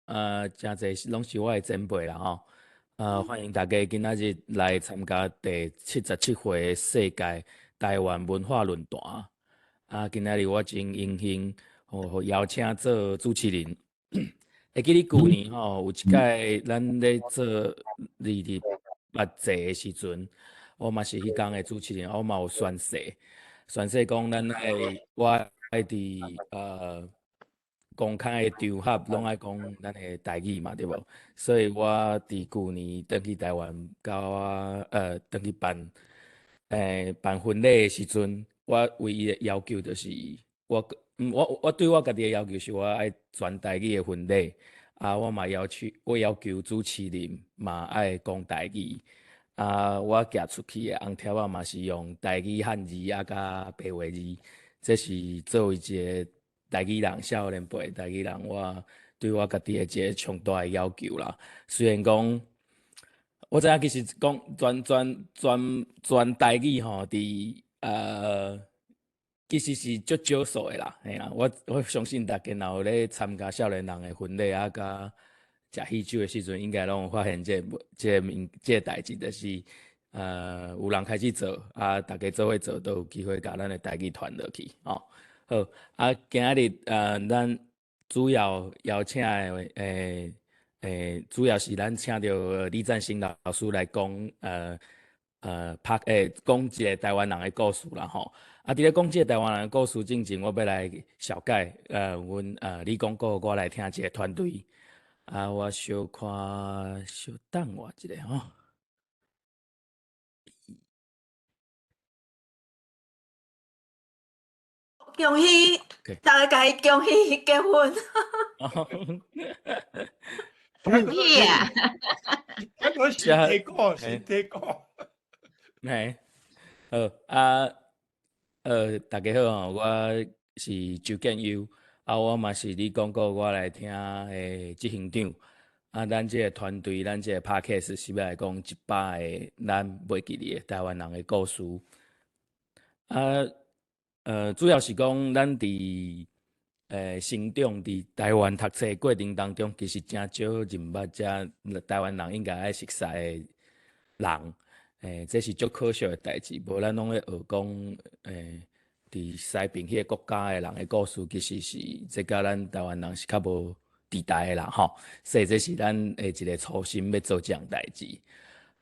誠濟攏是我的前輩啦吼。歡迎大家今仔日來參加第77回世界台灣文化論壇。啊，今仔日我真榮幸，予邀請做主持人。會記得舊年吼，有一擺咱咧做28集的時陣，我嘛是彼工的主持人，我嘛有宣誓，宣誓講咱愛我愛佇公開的場合攏愛講咱的台語嘛，對無？所以我佇舊年轉去台灣，佮我轉去辦婚禮的時陣，我唯一的要求就是我對我家己的要求是我愛全台語的婚禮，啊，我嘛要求我要求主持人嘛愛講台語，啊，我寄出去的紅帖仔嘛是用台語漢字啊佮白話字，這是作為一個台語人，少年輩台語人，我對我家己的一個上大的要求啦。雖然講我知影其實講全台語吼，佇其實是足少數的啦，嘿啦，我相信大家若有咧參加少年人的婚禮啊，佮食喜酒的時陣，應該攏有發現這個代誌，就是有人開始做，啊，大家做伙做，都有機會共咱的台語傳落去，吼。好，啊，今仔日咱主要邀請的主要是咱請著李贊星老師來講，講一個台灣人的故事啦吼。啊，佇咧講這個台灣人的故事之前，我欲來紹介，阮你講古我來聽這個團隊。啊，我小看小等我一下吼。恭喜，大家恭喜結婚。恭喜啊！這個身體好，身體好。嘿，好啊，大家好吼，我是周建優，啊，我嘛是你講古我來聽的執行長。啊，咱這個團隊，咱這個 Podcast 是欲來講100個咱袂記得的台灣人的故事。啊，主要是講咱佇成長佇台灣讀冊過程當中，其實誠少認捌遮台灣人應該愛熟似的人，這是足可惜的代誌。無咱攏咧學講，佇西爿彼个國家的人的故事，其實是這佮咱台灣人是較無佇代的啦吼。所以這是咱的一個初心，欲做這項代誌。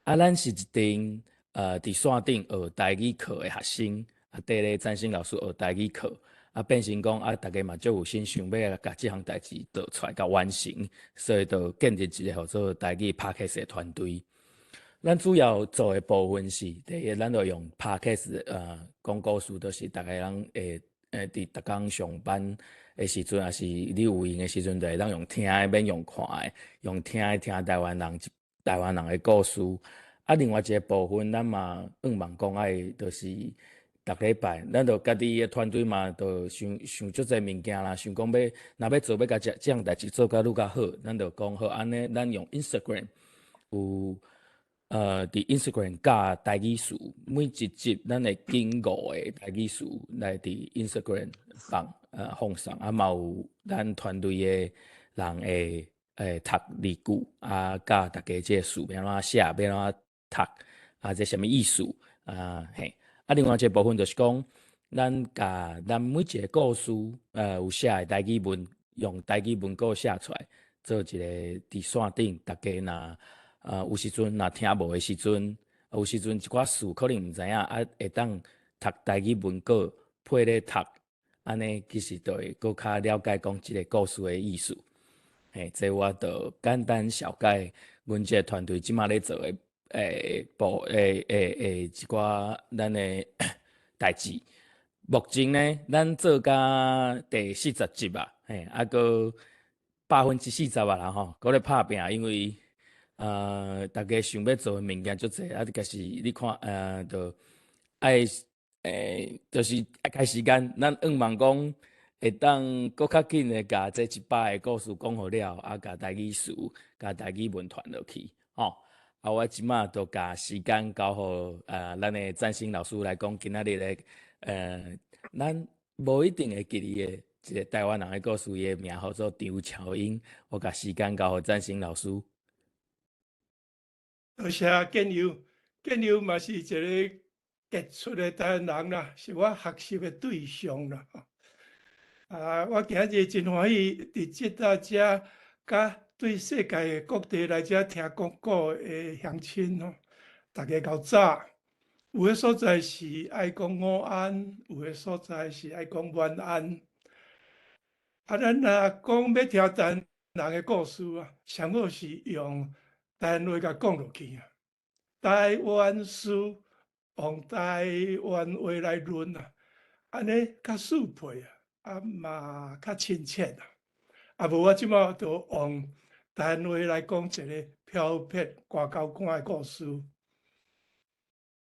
啊，咱是一陣佇線頂學台語課的學生。啊，綴咧贊星老師學台語課，啊，變成講啊，大家嘛足有心想欲共這項代誌做出來，共完成，所以就建立一個號做台語 Podcast 的團隊。咱主要做的部分是，第一，咱就用 Podcast 講故事，就是逐个人會佇逐工上班的時陣，抑是你有閒的時陣，就會當用聽的，免用看的，用聽的聽台灣人的故事。啊，另外一個部分，咱嘛向望講愛，就是逐禮拜，咱就家己的團隊嘛，就想想足濟物件啦，想講欲若欲做欲共這項代誌做甲愈較好，咱就講好按呢，咱用 Instagram 有佇 Instagram 教台語詞，每一集咱會揀五個台語詞來佇 Instagram 放送，啊嘛有咱團隊的人會讀字句，啊教大家這個詞欲按怎寫，欲按怎讀，啊這啥物意思啊嘿。啊，另外一個部分就是講，咱共咱每一個故事，有寫的台語文，用台語文稿寫出來，做一個佇線頂，大家若有時陣若聽無的時陣，有時陣一寡詞可能毋知影，啊，會當讀台語文稿配咧讀，按呢其實就會閣較了解講這個故事的意思。嘿，這我就簡單紹介阮這個團隊這馬咧做的。部一寡咱的代誌。目前呢，咱做到第40集啊，嘿，啊，閣40%啊啦吼，閣咧拍拚，因為大家想欲做的物件足濟，啊，但是你看，就愛就是愛開時間，咱向望講會當閣較緊的共這100個故事講予了，啊，共台語詞、共台語文傳落去，吼。啊，我這馬就共時間交予咱的贊星老師來講今仔日的咱無一定會記得的一个台灣人的故事，伊的名號做張超英。我共時間交予贊成老師。多謝建佑，建佑嘛是一個傑出的台灣人啦，是我學習的對象啦。啊，我今日真歡喜佇這搭遮，佮對世界各地來遮聽講古的鄉親吼，大家𠢕早。有的所在是愛講午安，有的所在是愛講晚安。啊，咱若講欲聽台灣人的故事啊，上好是用台灣話共講落去啊。台灣事用台灣話來論啊，按呢較適配啊，啊嘛較親切啊。啊無我這擺就用台灣話來講一个飄撇外交官的故事。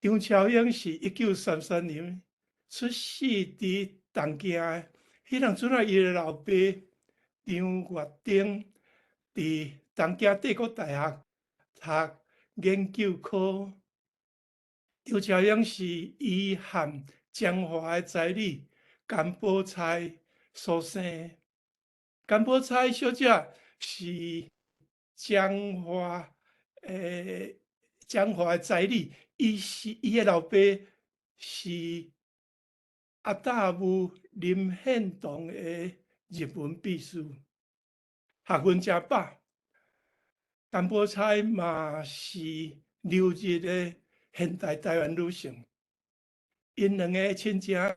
張超英是1933年出世佇東京的，彼當陣仔伊的老爸張月丁佇東京帝國大學讀研究科。張超英是伊和彰化的才女甘寶釵所生。甘寶釵小姐是彰化的才女，伊是伊的老爸是阿達武林獻堂的日文秘書，學問誠飽。甘寶釵嘛是留日的現代台灣女性，𪜶兩个親情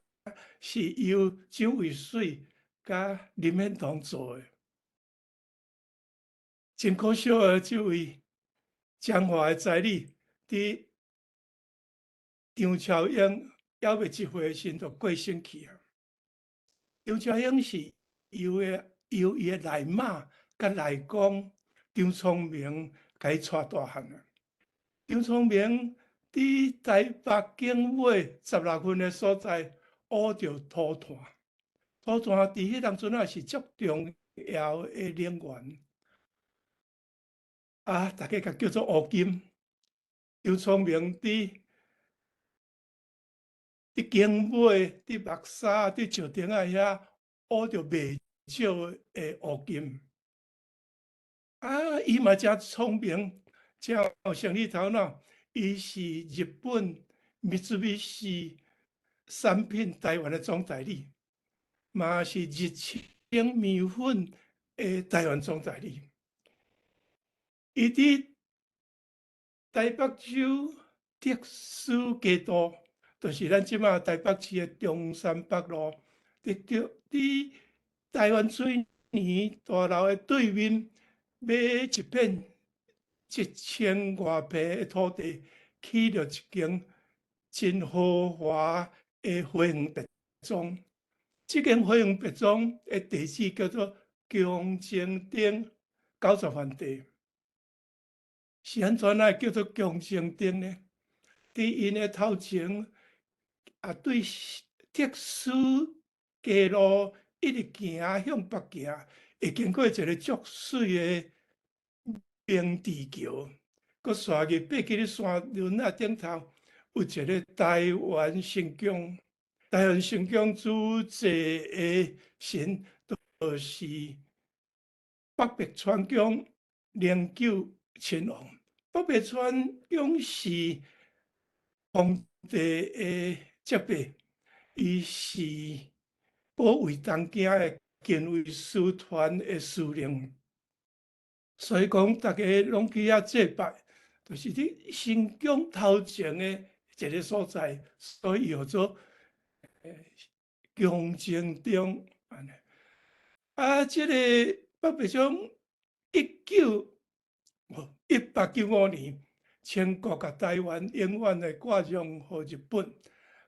是由蔣渭水佮林獻堂做的。真可惜的，這位彰化的才女，佇張超英猶未一歲時就過身去啊。張超英是由伊的內媽佮內公張聰明共伊帶大漢啊。張聰明佇台北景尾16份的所在挖著土炭，土炭佇彼當陣仔是足重要的能源。啊，大家共叫做烏金。張聰明佇景尾、佇木柵、佇石亭仔遐挖著袂少的烏金。啊，伊嘛誠聰明，誠有生理頭腦。伊是日本三菱產品台灣的總代理，嘛是日清麵粉的台灣總代理。伊佇台北州特殊街道，就是咱這馬台北市的中山北路，佇台灣水泥大樓的對面買一片1000外坪的土地，起著一間真豪華的花園別莊。這間花園別莊的地址叫做共前町90番地。是按怎會叫做共前町呢？佇𪜶的頭前，啊對特殊街路一直行向北行，會經過一个足媠的明治橋，閣紲入爬去咧山崙仔頂頭，有一个台灣神宮。台灣神宮主祭的神，就是北白川宮靈柩親王。北白川宮是皇帝的叔伯，伊是保衛東京的近衛師團的司令，所以講逐家攏去遐祭拜，就是佇神宮頭前的一个所在，所以叫做共前町按呢。啊，這个北白川1895年，清國共台灣永遠的割讓予日本。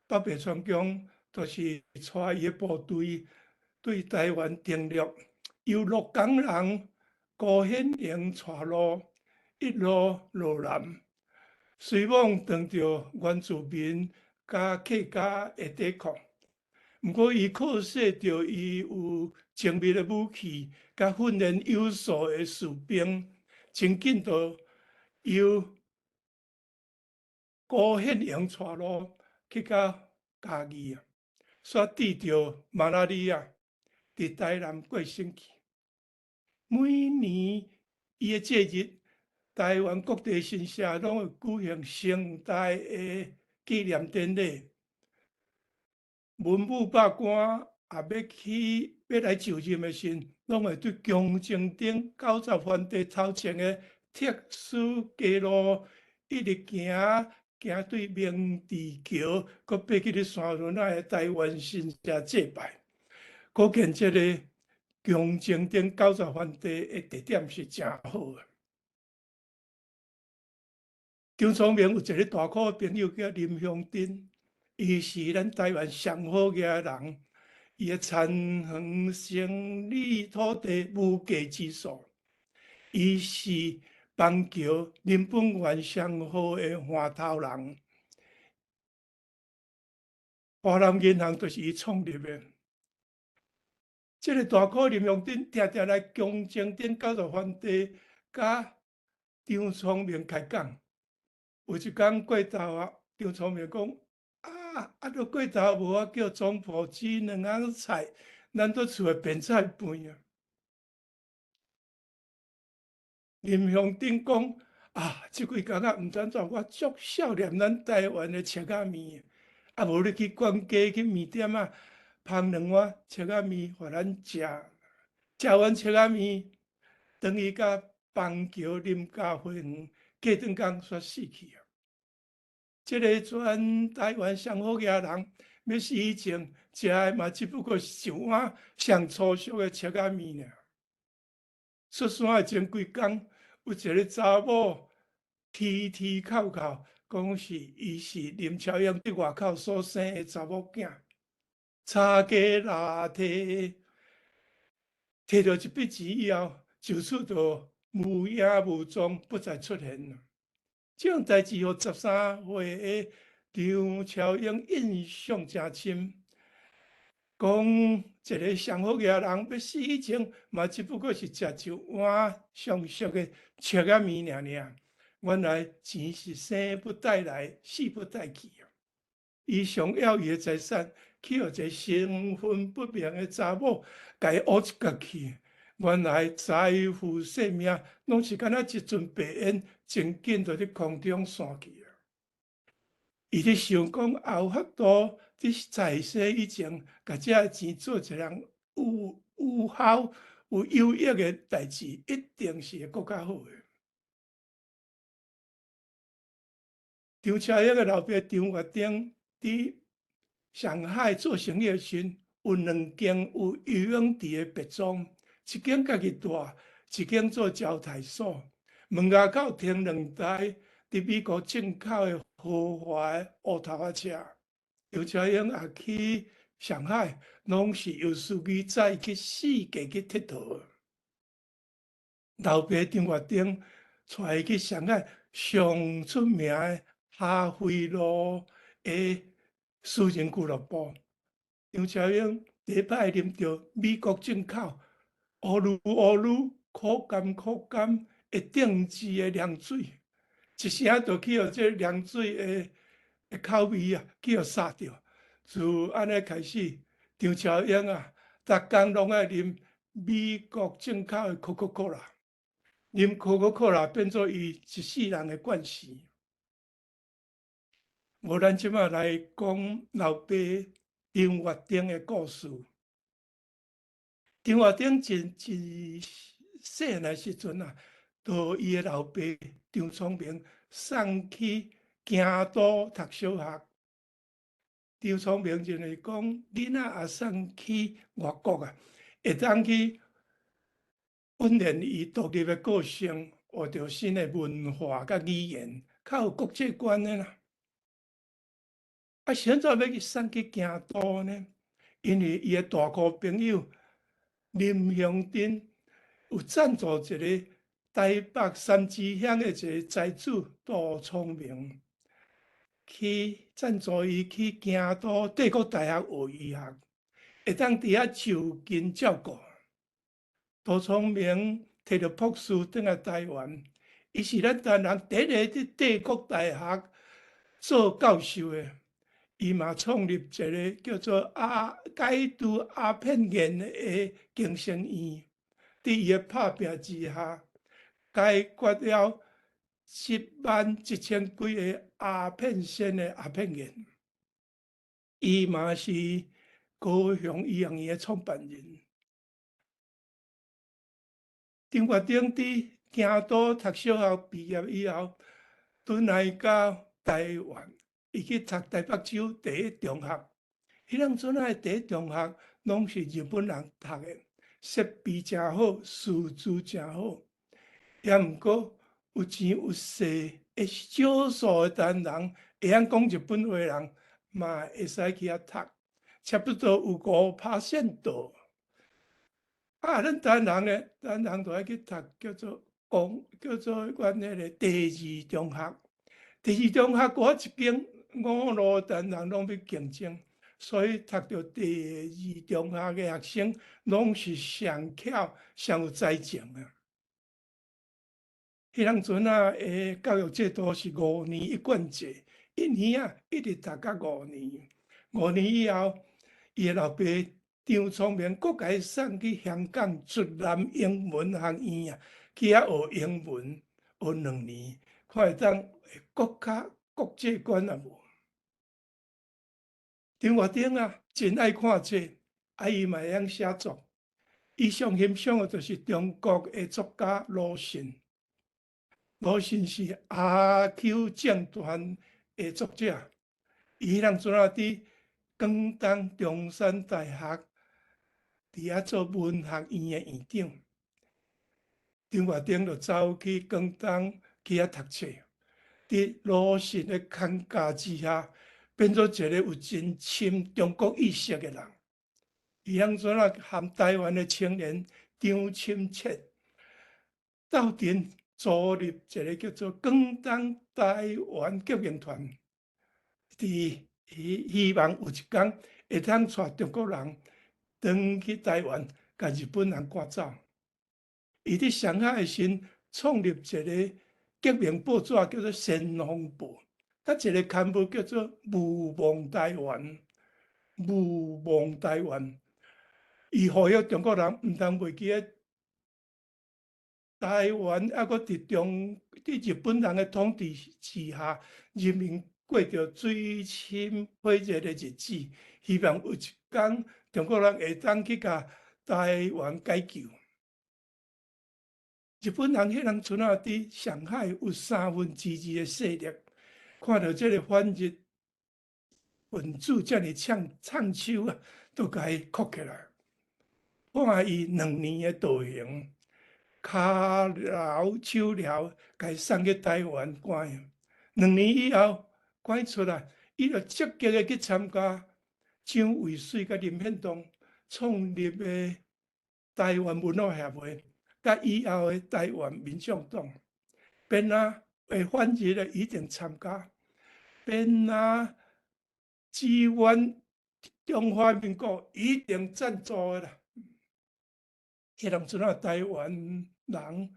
北白川宮就是帶伊的部隊對台灣登陸，由鹿港人辜顯榮帶路，一路落南，隨往當著原住民佮客家的抵抗。毋過伊靠勢著伊有精密的武器，佮訓練有素的士兵，真緊就由辜顯榮帶路去到嘉義啊，煞拄著馬拉利亞。佇台南過身去。每年伊的節日，台灣各地神社攏會舉行盛大的紀念典禮。文武百官也欲去欲來就任的時陣，攏會對恭正頂九十番地頭前的特殊街路，一直行行對明治橋，閣爬去咧山崙仔的台灣神社祭拜。可見這个恭正頂九十番地的地點是誠好的。張聰明有一个大箍的朋友叫林香珍，伊是咱台灣上好額的人，伊的田園生理土地無價之所，伊是板橋林本源上好的番頭人，華南銀行就是伊創立的。這个大箍林香珍定定來恭正頂九十番地，佮張聰明開講。有一工過頭啊，張聰明講：啊，啊，都過頭無我叫總鋪煮兩甕菜，咱佇厝的便菜飯啊。林香珍講：啊，這幾工啊，毋知按怎，我足少念咱台灣的粟仔麵，啊，無你去逛街去麵店啊，烹兩碗粟仔麵，予咱食。食完粟仔麵，轉去佮板橋林家花園，過轉工煞死去啊！這个全台灣上好額人，欲死以前食的嘛，只不過是一碗上粗俗的粟仔麵爾。出山的前幾工，有一个查某啼啼哭哭，講是伊是林超英佇外口所生的查某囝，差價拉提，提著一筆錢以後，就此就無影無蹤，不再出現了。這種代誌，予13歲的張超英印象誠深。講一个上好額人欲死以前，嘛只不過是食一碗上俗的粟仔麵爾爾。原來錢是生不帶來，死不帶去啊！伊想要伊的財產，去予一个身份不明的查某，共伊烏一角去。原來財富性命，攏是敢若一陣白煙，真緊就佇空中散去啊！伊咧想講，也有法度佇在世以前，共這个錢做一項有有效、有有益的代誌，一定是會閣較好的。張超英的老爸張月丁佇上海做生意的時，有兩間有游泳池的別莊，一間家己住，一間做招待所。門外口停兩台佇美國進口的豪華的烏頭仔車。張超英也去上海，攏是由司機載去四界去𨑨迌。老爸張月丁帶伊去上海上出名的哈飛路的私人俱樂部。張超英第一擺啉著美國進口烏魯烏魯苦甘苦甘的定製的涼水，一聲就去予這涼水的的口味啊，去予殺著。自按呢開始，張超英啊，逐工攏愛啉美國進口的可可可樂，啉可可可樂變做伊一世人的慣勢。無咱這擺來講老爸張月丁的故事。張月丁真真細漢的時陣啊，就伊的老爸張聰明送去京都讀小學。張聰明認為講，囡仔也送去外國啊，會當去訓練伊獨立的個性，學著新的文化佮語言，較有國際觀的啦。啊，是按怎欲去送去京都呢？因為伊的大箍朋友林香珍有贊助一个台北三芝鄉的一个財主杜聰明，去贊助伊去京都帝國大學學醫學，會當佇遐就近照顧。杜聰明提著博士轉來台灣，伊是咱台灣人第一个佇帝國大學做教授的。伊嘛創立一个叫做阿解除鴉片煙的更生院，佇伊的拍拚之下，解決了7萬1千幾个鴉片仙的鴉片煙。伊嘛是高雄醫學院的創辦人。張月鼎佇京都讀小學畢業以後，轉來到台灣，伊去讀台北州第一中學。彼當陣仔的第一中學攏是日本人讀的，設備誠好，師資誠好。也毋過有錢有勢的少數的台灣人，會曉講日本話人，嘛會使去遐讀，差不多有5% 多。啊，咱台灣人咧，台灣人就愛去讀叫做公，叫做阮彼个第二中學。第二中學閣一間五路台灣人攏欲競爭，所以讀著第二中學的學生，攏是上巧、上有才情啊。彼當陣仔的教育制度是五年一貫制，一年啊一直讀到五年，五年以後，伊的老爸張聰明閣共伊送去香港出南英文學院啊，去遐學英文，學2年，看會當會閣較國際觀啊無？張月鼎啊，真愛看冊，啊伊嘛會曉寫作。伊上欣賞的就是中國的作家魯迅。魯迅是阿 Q 正傳的作者。伊彼當陣仔佇廣東中山大學佇遐做文學院的院長。張月鼎就走去廣東去遐讀冊，佇魯迅的牽教之下，變做一个有真深中國意識的人。伊當陣仔和台灣的青年張深切鬥陣組立一个叫做廣東台灣革命團，佇希望有一工會當帶中國人轉去台灣，共日本人趕走。伊佇上海的時創立一个革命報紙叫做《先鋒報》，佮一个刊物叫做《毋忘台灣》，毋忘台灣。伊呼籲中國人毋通袂記得台灣猶閣佇日本人的統治之下，人民過著水深火熱的日子。希望有一工中國人會當去共台灣解救。日本人彼當陣仔佇上海有2/3的勢力，看著這个反日分子遮爾搶搶手啊，就共伊銬起來，判伊2年的徒刑，跤鐐手鐐，共伊送去台灣關。兩年以後關出來，伊就積極的去參加蔣渭水佮林獻堂創立的台灣文學協會，佮以後的台灣民眾黨，變啊會反日的一定參加，變啊支援中華民國一定贊助的啦。彼當陣仔台灣人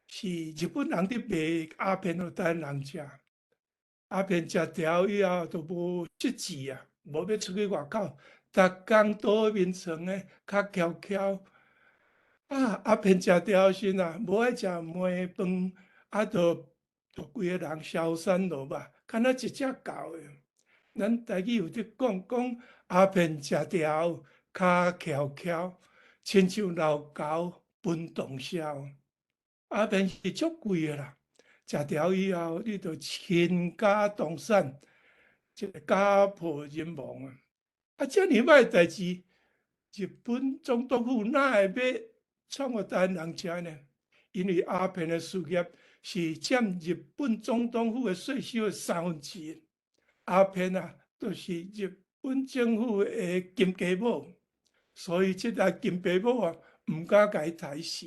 是日本人佇賣鴉片予台灣人食，鴉片食著以後就無節制啊，無欲出去外口，逐工倒眠床的較悄悄。啊，鴉片食著時啊，無愛食糜飯，啊，就就規个人消散落吧，敢若一隻狗的。咱台語有咧講，講鴉片食著較悄悄，親像老猴分洞痟。鴉片是足貴的啦，食著以後你就傾家蕩產，一个家破人亡啊！啊，遮爾歹的代誌，日本總督府哪會欲創予台灣人食呢？因為鴉片的事業是佔日本總統府的稅收的1/3。鴉片啊，就是日本政府的金雞母，所以這个金雞母啊，毋敢共伊刣死。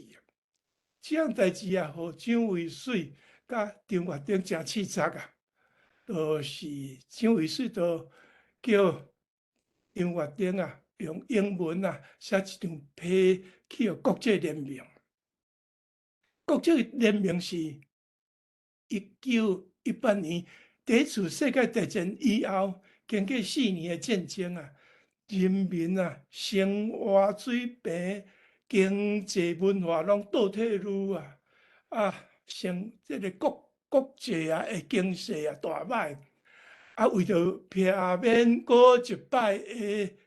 這項代誌啊，予蔣渭水佮張月鼎誠刺激啊，就是蔣渭水就叫張月鼎啊，用英文啊寫一張批去予國際聯盟。國際聯盟是1918年第一次世界大戰以後，經過4年的戰爭啊，人民啊生活水平、經濟文化攏倒退嚕啊！啊，成這个國國際啊的經濟啊大歹，啊，為著避免閣一擺的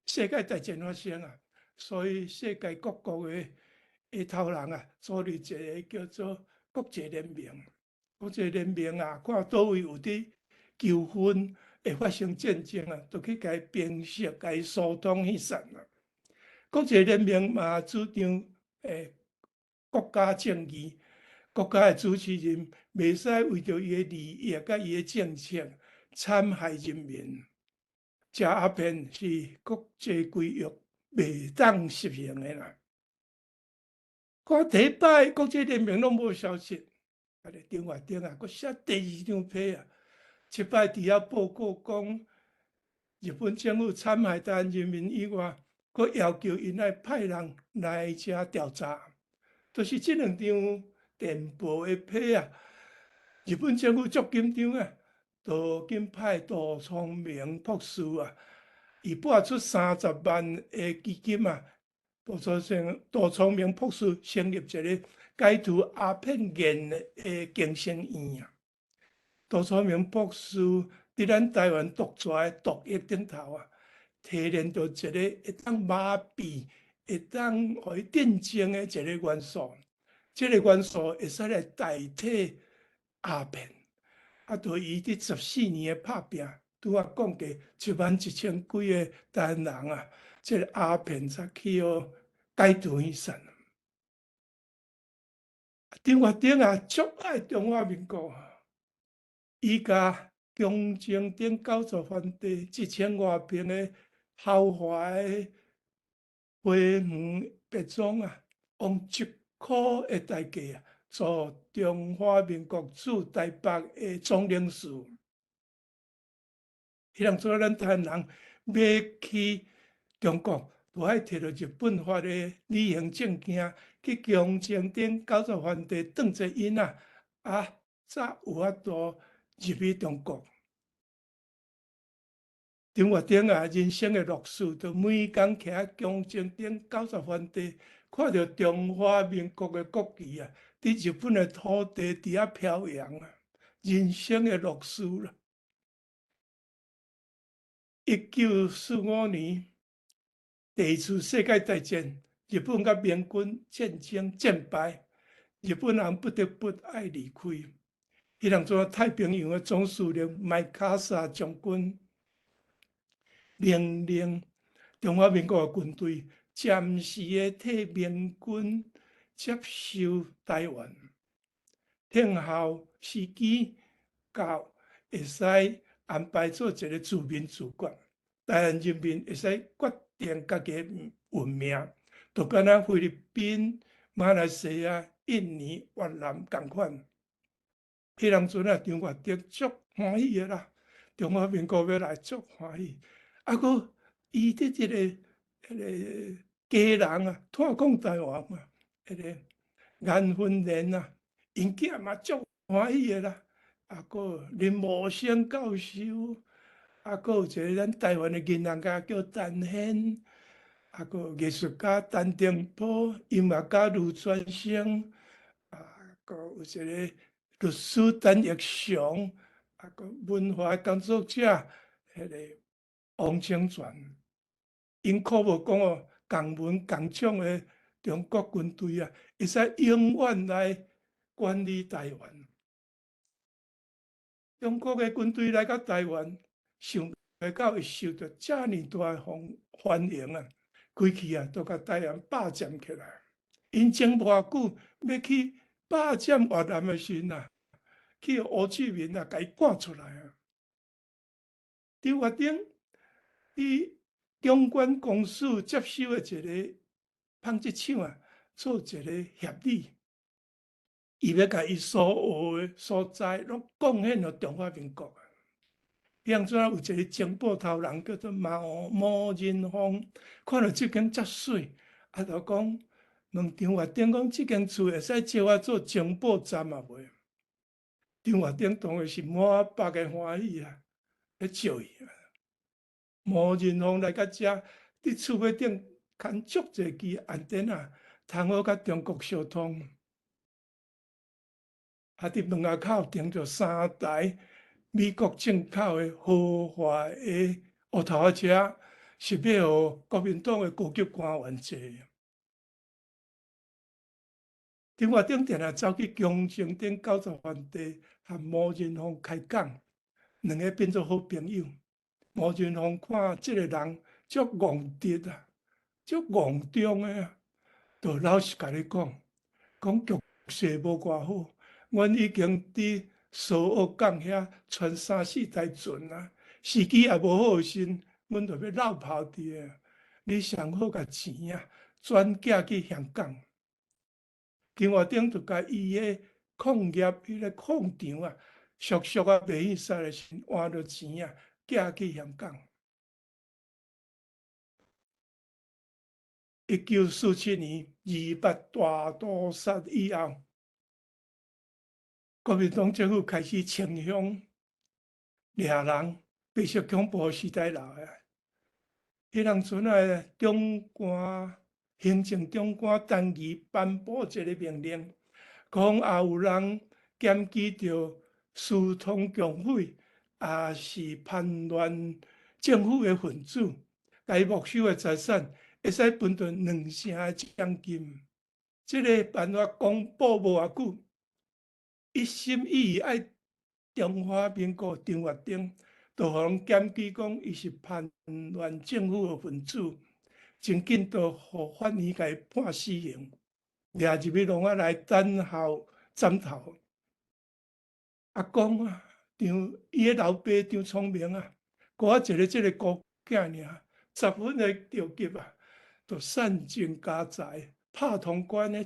世界大戰發生啊，所以世界各國的的頭人啊，組織一个叫做國際聯盟。國際聯盟啊，看佗位有佇糾紛會發生戰爭啊，就去共伊平息、共伊疏通彼散啊。國際聯盟嘛主張國家正義，國家的主持人袂使為著伊的利益佮伊的政策殘害人民。食鴉片是國際規約袂當實行的啦。看第一擺國際聯盟攏無消息，啊，張月鼎啊，閣寫第二張批啊。這擺佇遐報告講，日本政府殘害台灣人民以外，閣要求𪜶愛派人來遮調查。就是這兩張電報的批啊，日本政府足緊張啊，就緊派杜聰明博士啊，伊撥出30萬的基金啊，杜聰明博士成立一个解除鴉片癮的精神院啊。杜聰明博士佇咱台灣毒蛇的毒液頂頭啊，提煉著一个會當麻痹、會當予伊鎮靜的一个元素。這个元素會使來代替鴉片。啊，就伊佇14年的拍拚，拄仔講過7萬1千幾个台灣人啊，這个鴉片才去予解除彼散。張月鼎啊，足愛中華民國。伊共恭正頂90番地1000外坪的豪華的花園別莊啊，用1箍的代價啊，做中華民國駐台北的總領事。彼當陣咱台灣人欲去中國，就愛提著日本發的旅行證件去恭正頂90番地當做𪜶啊，啊，才有法度入去中國。張月鼎啊，人生的樂事，就每工徛佇恭正頂九十番地，看著中華民國的國旗啊，佇日本的土地佇遐飄揚啊，人生的樂事啦。1945年，第二次世界大戰，日本佮盟軍戰爭戰敗，日本人不得不愛離開。彼當陣太平洋的總司令麥卡薩將軍命令中華民國的軍隊暫時的替盟軍接收台灣，等候時機到，會使安排做一个自民自決，台灣人民會使決定家己的運命，就敢若菲律賓、馬來西亞、印尼、越南仝款。彼當陣啊，張月鼎足歡喜的啦，中華民國欲來足歡喜。啊，閣伊佇這个彼个家人啊，湠講台灣嘛，彼个顏芬蓮啊，𪜶囝嘛足歡喜的啦。啊，閣林茂生教授，啊，閣有一个咱台灣的銀行家叫陳顯，啊，閣藝術家陳澄波，音樂家盧傳生，啊，閣有一个律師陳奕翔，啊，閣文化工作者彼个王清泉，𪜶渴望講哦，共文共種的中國軍隊啊，會使永遠來管理台灣。中國的軍隊來到台灣，想袂到會受著遮爾大的歡迎啊！規氣啊，都共台灣霸佔起來。𪜶前無偌久欲去霸佔越南的時陣啊，去予胡志明啊，共伊趕出來啊！張月鼎佇中關公司接收的一个紡織廠啊，做一个協議，伊欲共伊所有的所在攏貢獻予中華民國啊。彼當陣有一个情報頭人叫做毛毛仁鳳，看著這間遮媠，啊，就講問張月鼎講，這間厝會使借我做情報站啊袂？張月鼎當然是滿腹的歡喜啊，欲借伊啊。毛人鳳來到遮，佇厝尾頂牽足濟支安ต็仔，通好佮中國相通。啊！佇門仔口停著三台美國進口的豪華的烏頭仔車，是欲予國民黨的高級官員坐。張月鼎定定走去恭正頂90番地，和毛人鳳開講，兩个變做好朋友。毛人鳳看這个人足戇直啊，足戇中的啊，就老實共你講，講局勢無偌好，阮已經佇蘇澳港遐舛三四台船啊，時機也無好時，阮就欲落跑佇個。你上好共錢啊，轉寄去香港。張月鼎就共伊的礦業彼个礦場啊，俗俗啊賣去使的時，換著錢啊，寄去香港。1947年28大屠殺以後，國民黨政府開始清鄉掠人，白色恐怖時代留的。彼當陣啊，長官行政長官陳儀頒布一个命令，講若有人檢舉著私通共匪，抑是叛亂政府的分子，共伊沒收的財產，會使分著兩成的獎金。這个辦法公布無偌久，一心一意愛中華民國張月鼎，就予人檢舉講伊是叛亂政府的分子，真緊就予法院共伊判死刑，掠入去籠仔內等候斬頭。阿公啊，張伊的老爸張聰明啊，閣一个這个孤囝爾，十分的著急啊，就散盡家財，拍通關的一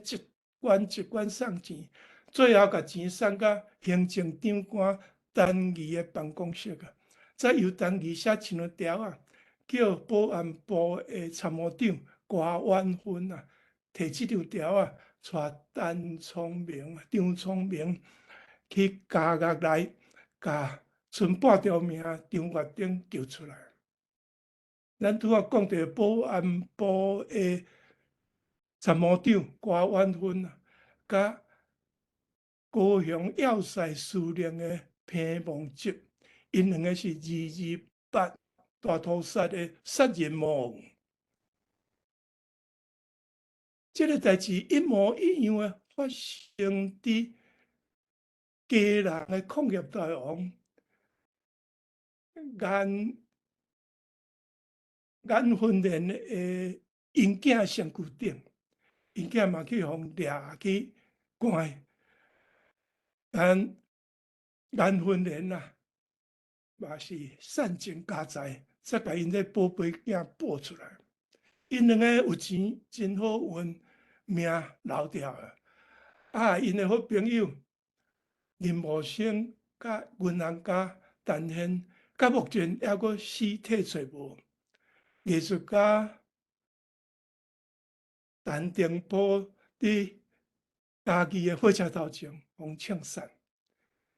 關一關送錢，最後共錢送到行政長官陳儀的辦公室啊，再由陳儀寫一張條仔，叫保安部的參謀長郭婉芬啊，提這張條仔，帶陳聰明、張聰明去監獄內，共賰半條命張月鼎救出來。咱拄仔講著保安部的參謀長郭婉芬啊，佮高雄要塞司令的彭孟緝，𪜶兩个是228大屠殺的殺人魔王。這个代誌一模一樣的發生佇基隆的礦業大王顏顏芬蓮的𪜶囝身軀頂，𪜶囝嘛去予掠去關。顏顏芬蓮啊，嘛是散盡家財，才共𪜶這寶貝囝保出來。𪜶兩个有錢，真好運，命留掉了。啊，𪜶的好朋友林茂生佮銀行家陳憲，到目前猶閣屍體揣無。藝術家陳澄波佇家己的火車頭前予槍殺，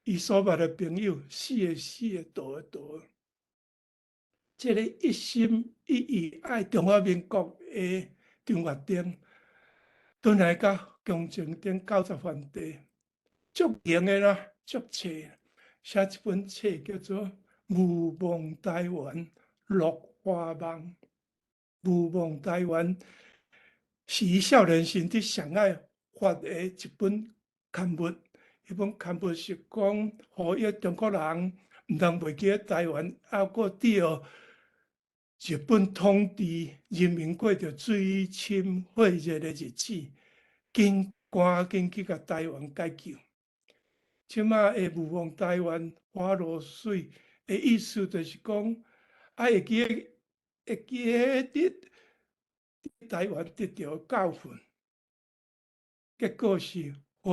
伊所捌的朋友死的死的，逃的逃的。這个一心一意愛中華民國的張月鼎，轉來到恭正頂90番地，足閒的啦，足冊，寫一本冊叫做《毋忘臺灣落花夢》。毋忘臺灣是伊少年時佇上海發的一本刊物，彼本刊物是講呼籲中國人毋通袂記得臺灣，猶閣佇予日本統治人民過著水深火熱的日子，緊趕緊去共臺灣解救。這馬的毋忘臺灣花落水的意思，就是講啊會記得會記得佇臺灣得著教訓，結果是花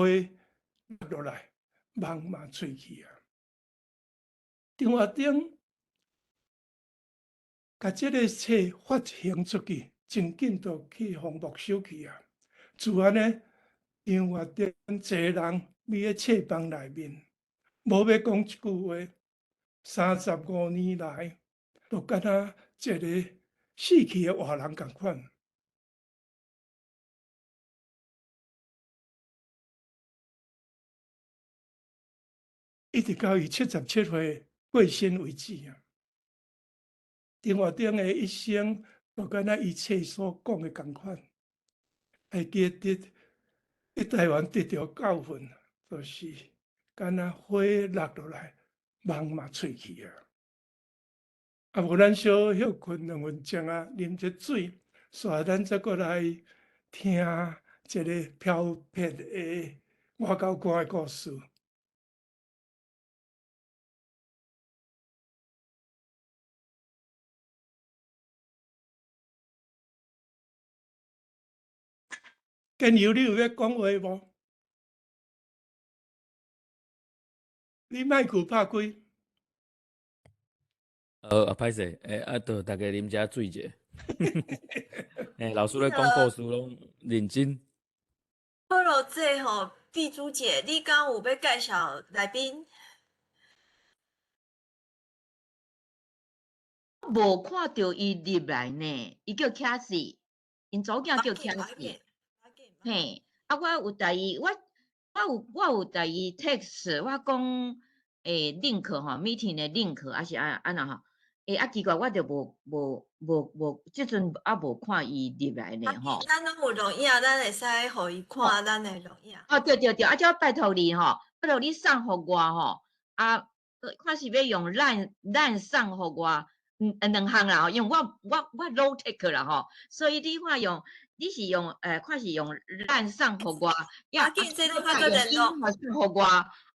落來，夢嘛碎去啊。張月鼎共這个冊發行出去，真緊就去予沒收去啊。自按呢，張月鼎一个人覕佇冊房內面，無欲講一句話。35年來，就敢若一个死去的活人仝款。一直到伊77歲過身為止啊！陳活頂的一生，就敢若伊冊所講的仝款，還記得佇台灣得著教訓，就是敢若火落落來，夢嘛碎去啊！啊，無咱小歇睏2分鐘啊，啉一水，煞咱再閣來聽一个飄撇的外交官的故事。建佑，你有欲講話無？你麥克拍開。啊，歹勢，啊，著逐家啉一下水者。老師咧講故事攏認真。好咯，這吼，碧珠姐，你敢有欲介紹來賓？無看著伊入來呢，伊叫卡西，𪜶查某囝叫卡西。嘿，啊，我有共伊，我有共伊 text，我講link 吼，meeting 的 link，還是按怎吼？啊奇怪，我就無，這陣猶無看伊入來呢吼。咱攏有錄影，咱會使予伊看咱的錄影。哦，對對對，啊，這拜託你吼，拜託你送予我吼，啊，看是欲用 LINE 送予我，兩項啦吼，因為我 low tech 啦吼，所以你看用。你是用看是用 LINE 送予我，啊，緊這攏較做聯絡送予我，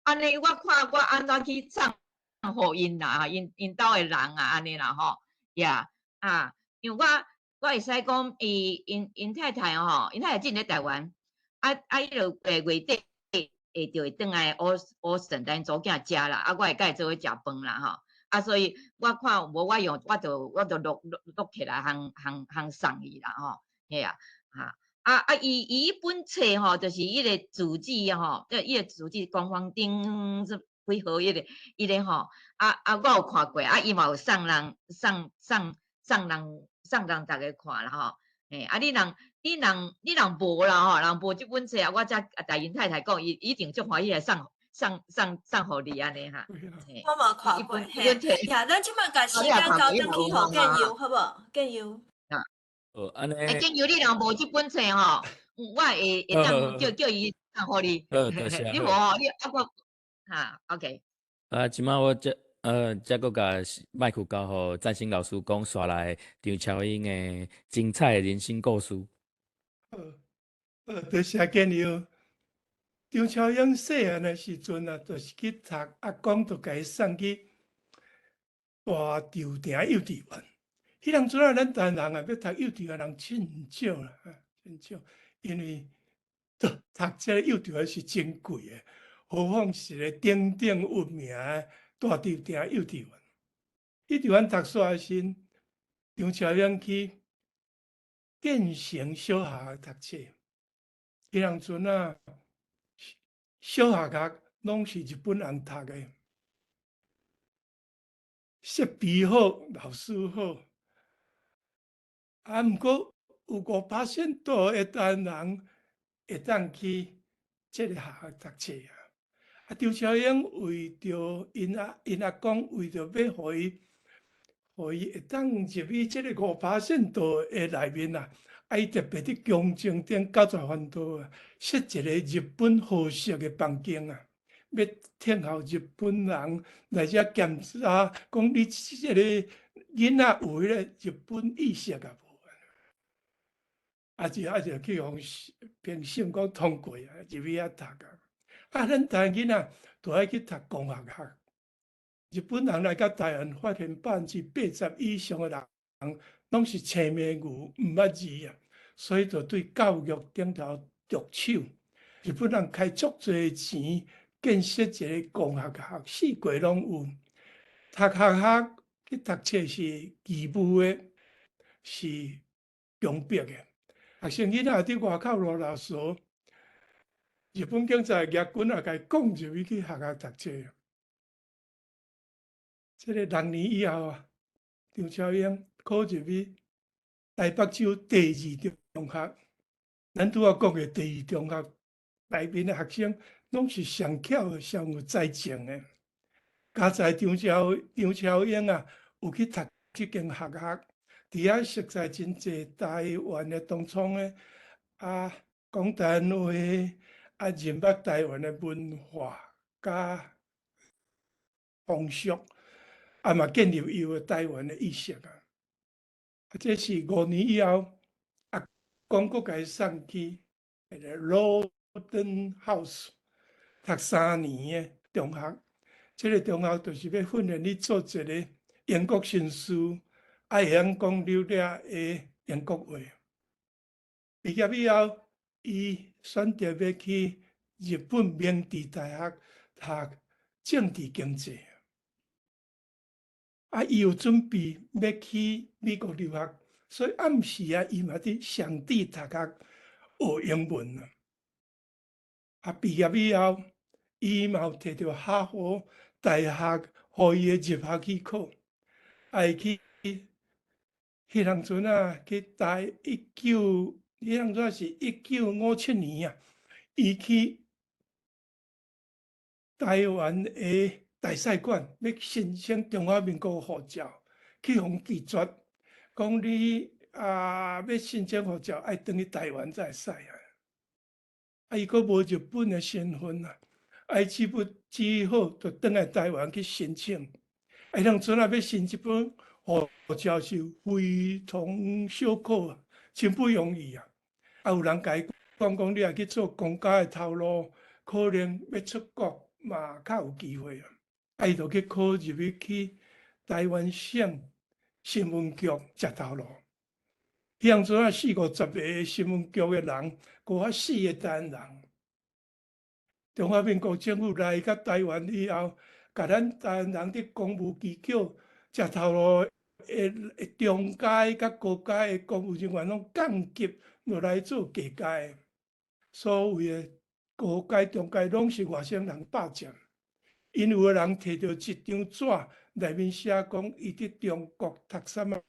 按呢我看我按怎去送予𪜶啦，𪜶兜的人啊，按呢啦吼，呀啊，因為我會使講，伊𪜶太太吼，𪜶太太之前佇台灣，啊啊，伊就月底會就會轉來奧斯頓，𪜶查某囝遮啦，啊，我會佮伊做伙食飯啦吼，啊，所以我看無我用，我就錄起來，通通通送伊啦吼，嘿啊。啊啊！伊彼本冊吼，就是伊个主旨吼，即伊个主旨官方頂是幾號彼個吼，啊啊，我有看過，啊，伊嘛有送人送送送人送人逐家看啦吼，嘿，啊，你若無啦吼，若無這本冊啊，我才共𪜶太太講，伊一定足歡喜來送送送送予你按呢哈。我嘛看過，嘿，呀，咱這擺共時間交轉去予建佑，好無？建佑。哦，按呢。建佑，你若無這本冊吼，我會當叫伊送予你。好，多謝。你無吼，你啊我哈，OK。啊，這擺我這閣共麥克交予贊星老師講煞來張超英的精彩的人生故事。好，多謝建佑。張超英細漢的時陣啊，就是去讀，阿公就共伊送去大稻埕幼稚園。彼當陣啊，咱台灣人啊，欲讀幼稚園人真少啦，真少，因為讀這个幼稚園是真貴的，何況是個鼎鼎有名的大稻埕幼稚園。幼稚園讀煞的時，張超英去建成小學讀冊。彼當陣啊，小學學攏是日本人讀的，設備好，老師好。啊，毋過有5%的台灣人會當去這个學校讀冊啊。啊，張超英為著𪜶阿公為著欲予伊會當入去這个5%的內面啊，啊，伊特別佇宮前頂九十番道啊，設一个日本和式的房間啊，欲聽候日本人來遮檢查，講你這个囡仔有彼個日本意識啊無？啊就去予評審講通過啊，入去遐讀啊。啊，咱台灣囡仔就愛去讀公學校。日本人來到台灣，發現80%以上的人攏是青盲牛，毋捌字啊，所以就對教育頂頭著手。日本人開足濟錢建設一個公學校，四界攏有。讀學校去讀冊是義務的，是強迫的。學生囡仔佇外口落垃圾，日本警察舉棍仔共伊摃入去去學校讀冊。這个6年以後啊，張超英考入去台北州第二中學。咱拄仔講的第二中學內面的學生，攏是上巧的、上有才情的。佳哉張超英啊，有去讀這間學校，佇遐熟似真濟台灣的同窗的啊，講台灣話，啊，認捌台灣的文化佮風俗，啊嘛建立伊有台灣的意識啊。啊，這是5年以後，阿公閣共伊送去彼个 Louden House 讀3年的中學。這个中學就是欲訓練你做一個英國紳士，愛會曉講流利的英國話。畢業以後，伊選擇欲去日本明治大學讀政治經濟。啊，伊有準備欲去美國留學，所以暗時啊，伊嘛佇上智讀學學英文啊。啊，畢業以後，伊嘛有摕著哈佛大學予伊的入學許可，啊，伊去彼當陣啊，去台一九，彼當陣是1957年啊，伊去台灣的大使館欲申請中華民國護照，去予拒絕，講你啊欲申請護照，愛轉去台灣才會使啊。啊，伊閣無日本的身份啊，啊，伊只不只好就轉來台灣去申請。啊，彼當陣啊，欲申這本護照是非同小可啊，真不容易啊。啊，有人共伊講講，你若去做公家的頭路，可能欲出國嘛較有機會啊。啊，伊就去考入去去台灣省新聞局食頭路。彼當陣啊，四五十个新聞局的人，閣較四个台灣人。中華民國政府來到台灣以後，共咱台灣人佇公務機構食頭路的中階佮高階的公務人員攏降級落來做低階。所謂的高階、中階攏是外省人霸佔。𪜶有的人提著一張紙，內面寫講伊佇中國讀啥物學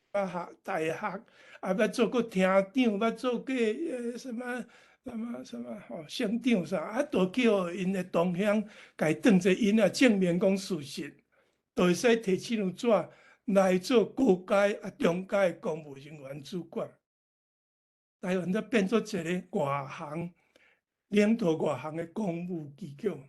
大學，啊捌做過廳長，捌做過啥物啥物啥物吼省長啥，啊都叫𪜶的同鄉共伊當做𪜶啊證明講事實，就會使提這張紙來做高階啊中階的公務人員主管。台灣才變做一个外行領導外行的公務機構。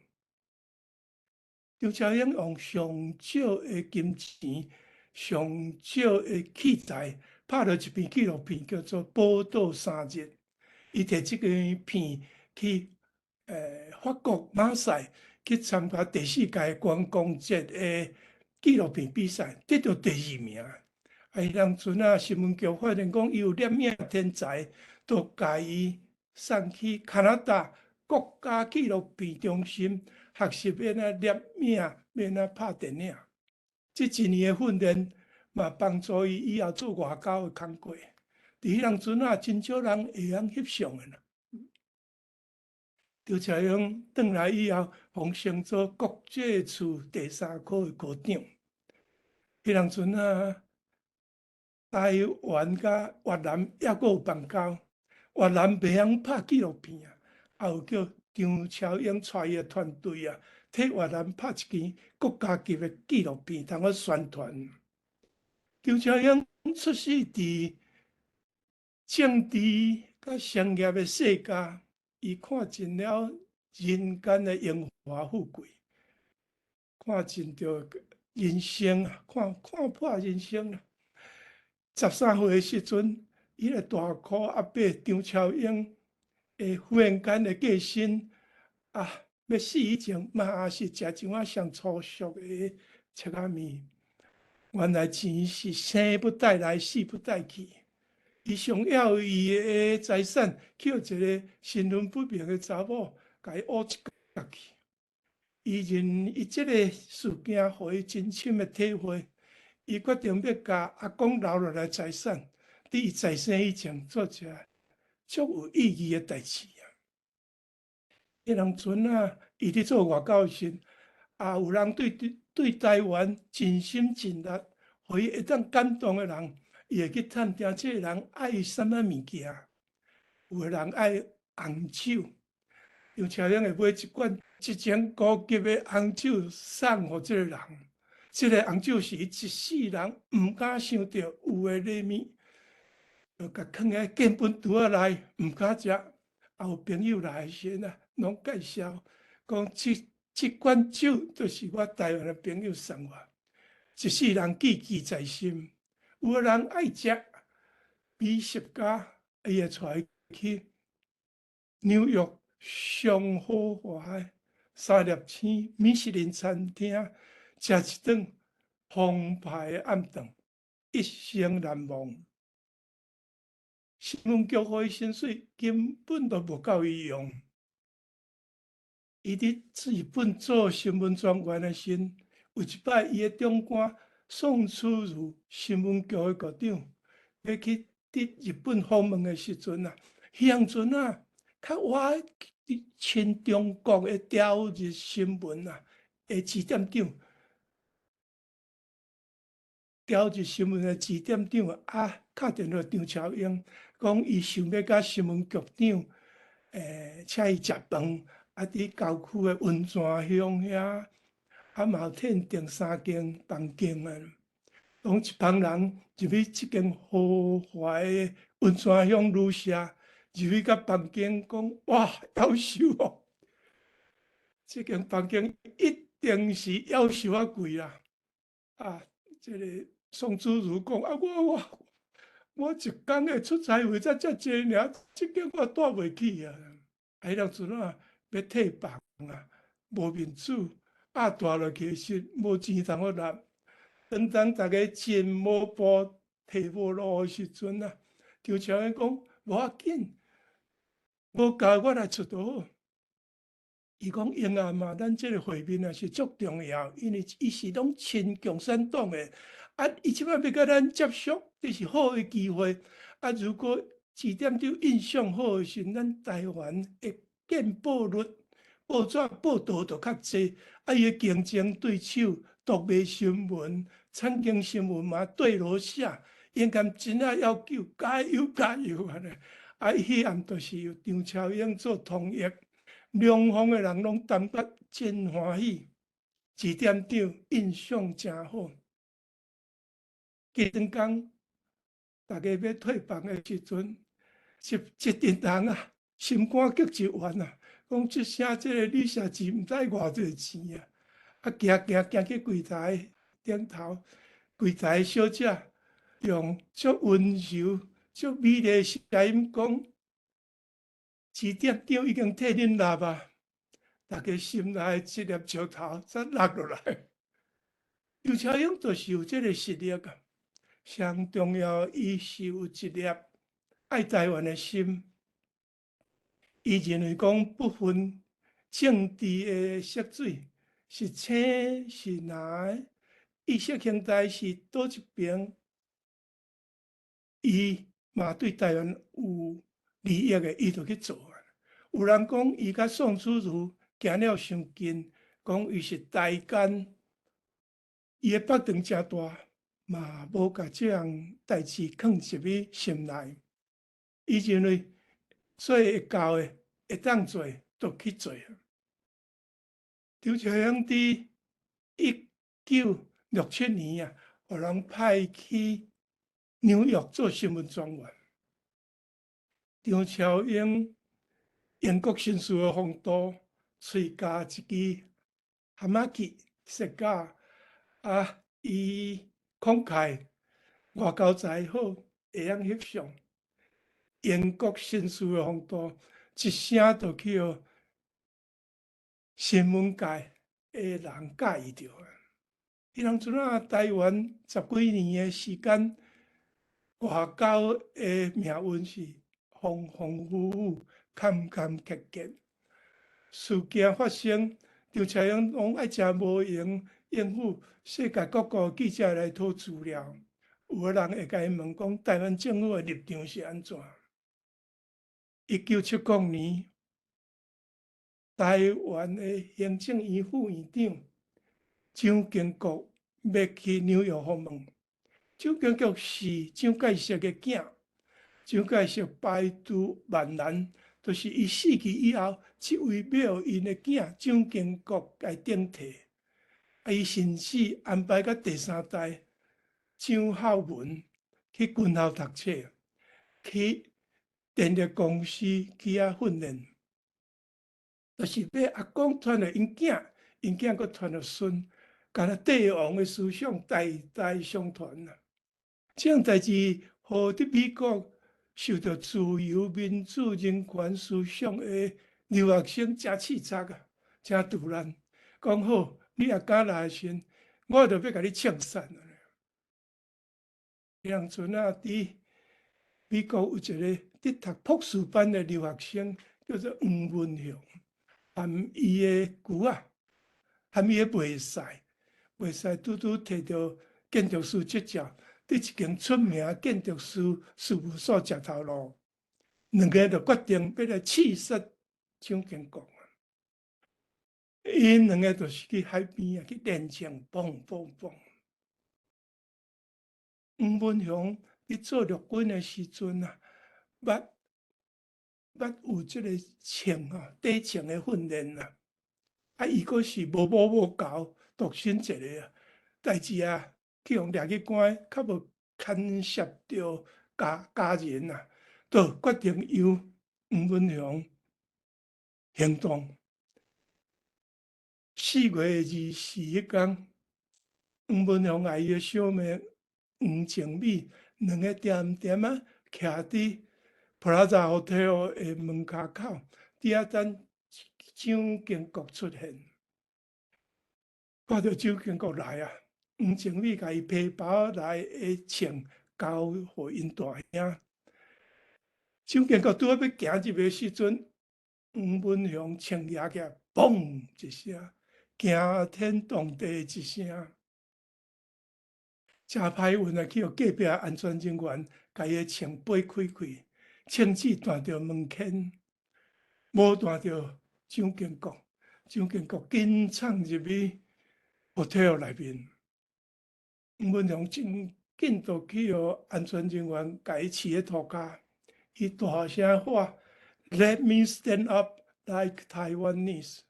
張超英用上少的金錢、上少的器材，拍了一片紀錄片，叫做《寶島三日》。伊提這个片去法國馬賽去參加第四屆觀光節的紀錄片比賽，得著第二名。啊，彼當陣啊，新聞局發現講伊有攝影天才，就共伊送去加拿大國家紀錄片中心學習欲按怎攝影，欲按怎拍電影。這一年的訓練嘛，幫助伊以後做外交的工作。佇彼當陣啊，真少人會曉翕相的啦。張超英轉來以後，予升做國際處第三科的科長。彼當陣啊，台灣佮越南猶閣有邦交，越南袂曉拍紀錄片啊，也有叫張超英帶伊的團隊啊，替越南拍一支國家級的紀錄片，通好宣傳。張超英出世佇政治佮商業的世家，伊看盡了人間的榮華富貴，看盡著人生啊，看看破人生啦。13歲的時陣，伊个大姑阿伯張超英會忽然間的過身，啊，欲死以前嘛是食一碗上粗俗的切仔麵。原來錢是生不帶來，死不帶去。伊上要伊的財產，去予一个身份不明的查某，共伊烏一角去。伊認伊這个事件，予伊真深的體會。伊決定欲共阿公留落來財產，佇伊在生以前做一个足有意義的代誌啊！彼當陣啊，伊佇做外交時，也有人對對對台灣盡心盡力，予伊會當感動的人，伊會去探聽這个人愛啥物物件。有的人愛紅酒，張超英會買一罐這種高級的紅酒送予這個人。這个紅酒是伊一世人毋敢想著有的禮物，就共囥佇建本櫥仔內，毋敢食。啊，有朋友來時啊，攏介紹講這罐酒就是我台灣的朋友送我，一世人記記在心。有的人愛食美食家，伊會帶伊去紐約上豪華的三粒星米其林餐廳，食一頓澎湃的暗頓，一生難忘。新聞局予伊薪水根本都無夠伊用。伊佇日本做新聞專員的時，有一擺伊的長官宋楚瑜新聞局的局長，欲去佇日本訪問的時陣啊，彼陣啊，較倚親中國的朝日新聞啊的支店長，朝日新聞的支店長啊，敲電話張超英，講伊想欲佮新聞局長，請伊食飯，啊，佇郊區的溫泉鄉遐，啊，嘛有添訂三間房間啊。當一幫人入去這間豪華的溫泉鄉旅社，入去佮房間講，哇，夭壽哦！這間房間一定是夭壽仔貴啦！啊，這個宋楚瑜講啊，我一工的出差費才遮濟爾，這間我蹛袂起啊！啊，彼當陣啊，欲退房啊，無面子，壓大落去時無錢通好納。當逐家錢無步提無路的時陣啊，張超英講無要緊，無夠我來出就好。伊講英啊嘛，咱這個會面啊是足重要，因為伊是攏親共產黨的，啊，伊這擺欲佮咱接觸，這是好的機會。啊，如果支店長印象好的時，咱台灣的見報率、報紙報導就較濟，啊，伊的競爭對手讀賣新聞、產經新聞嘛綴落寫，應該真正要求加油加油按呢。啊，彼暗就是由張超英做通譯，兩方的人攏感覺真歡喜，支店長印象誠好。隔轉工，逐家欲退房的時陣，一陣人啊，心肝激一彎啊，講這聲這個旅社錢毋知偌濟錢啊！啊，行行行去櫃台頂頭，櫃台小姐用足溫柔、足美麗的聲音講：支店長已經替恁納啊！逐家心內一粒石頭才落落來。張超英就是有這個實力啊！上重要，伊是有一粒愛台灣的心。伊認為講不分政治的色彩，是青是藍，意識形態是佗一邊，伊嘛對台灣有利益的，伊就去做啊。有人講伊佮宋楚瑜行了傷近，講伊是台奸，伊的腹腸誠大，嘛無共這項代誌囥入去心內。伊認為做會到的，會當做，就去做。張超英佇1967年啊，予人派去紐約做新聞專員。張超英英國紳士的風度，喙咬一支哈馬吉雪茄，啊，伊慷慨，外交才好，會曉翕相。英國紳士的風度，一聲就去予新聞界的人佮意著啊！彼當陣啊，台灣十幾年的時間，外交的命運是風風雨雨、坎坎坷坷。事件發生，張超英攏愛誠無閒應付世界各國記者來討資料。有的人會共伊問講，台灣政府的立場是按怎？1970年，台灣的行政院副院長蔣經國欲去紐約訪問，蔣經國是蔣介石的囝，蔣介石排除萬難，就是伊死去以後，這位欲𪜶的囝蔣經國來頂替。啊，伊甚至安排甲第三代蔣孝文去軍校讀冊，去電力公司去遐訓練，就是欲阿公傳予𪜶囝，𪜶囝閣傳予孫，敢若帝王的思想代代相傳啊！這項代誌，予佇美國受著自由民主人權思想的留學生誠刺激啊，誠突然講好，你若敢來的時陣，我就欲共你槍殺啊！彼當陣啊，佇美國有一個佇讀博士班的留學生，叫做黃文雄，含伊的舅仔，含伊的袂使，袂使拄拄提著建築師執照，佇一間出名建築師事務所食頭路，兩个就決定欲來刺殺蔣經國。𪜶兩个就是去海邊啊，去練槍，砰砰砰。黃文雄佇做陸軍的時陣啊，捌捌有這个槍啊，短槍的訓練啊。啊，伊閣是無某無猴，獨身一个啊，代誌啊，去予掠去關，較無牽涉著家家人啊，就決定由黃文雄行動。4月24彼工，黃文雄佮伊的小妹黃靜美兩个恬恬仔徛佇 Plaza Hotel 的門跤口，佇遐等蔣經國出現。看著蔣經國來啊，黃靜美共伊皮包內的槍交予𪜶大兄。蔣經國拄仔欲行入去的時陣，黃文雄槍舉起來，嘣一聲，驚天動地一聲。誠歹運啊！去予隔壁安全人員共伊的槍掰開去，槍子彈著門牽，無彈著蔣經國。蔣經國緊衝入去 hotel 內面，黃文雄真緊就去予安全人員共伊飼佇塗跤，伊大聲喊：Let me stand up like Taiwanese！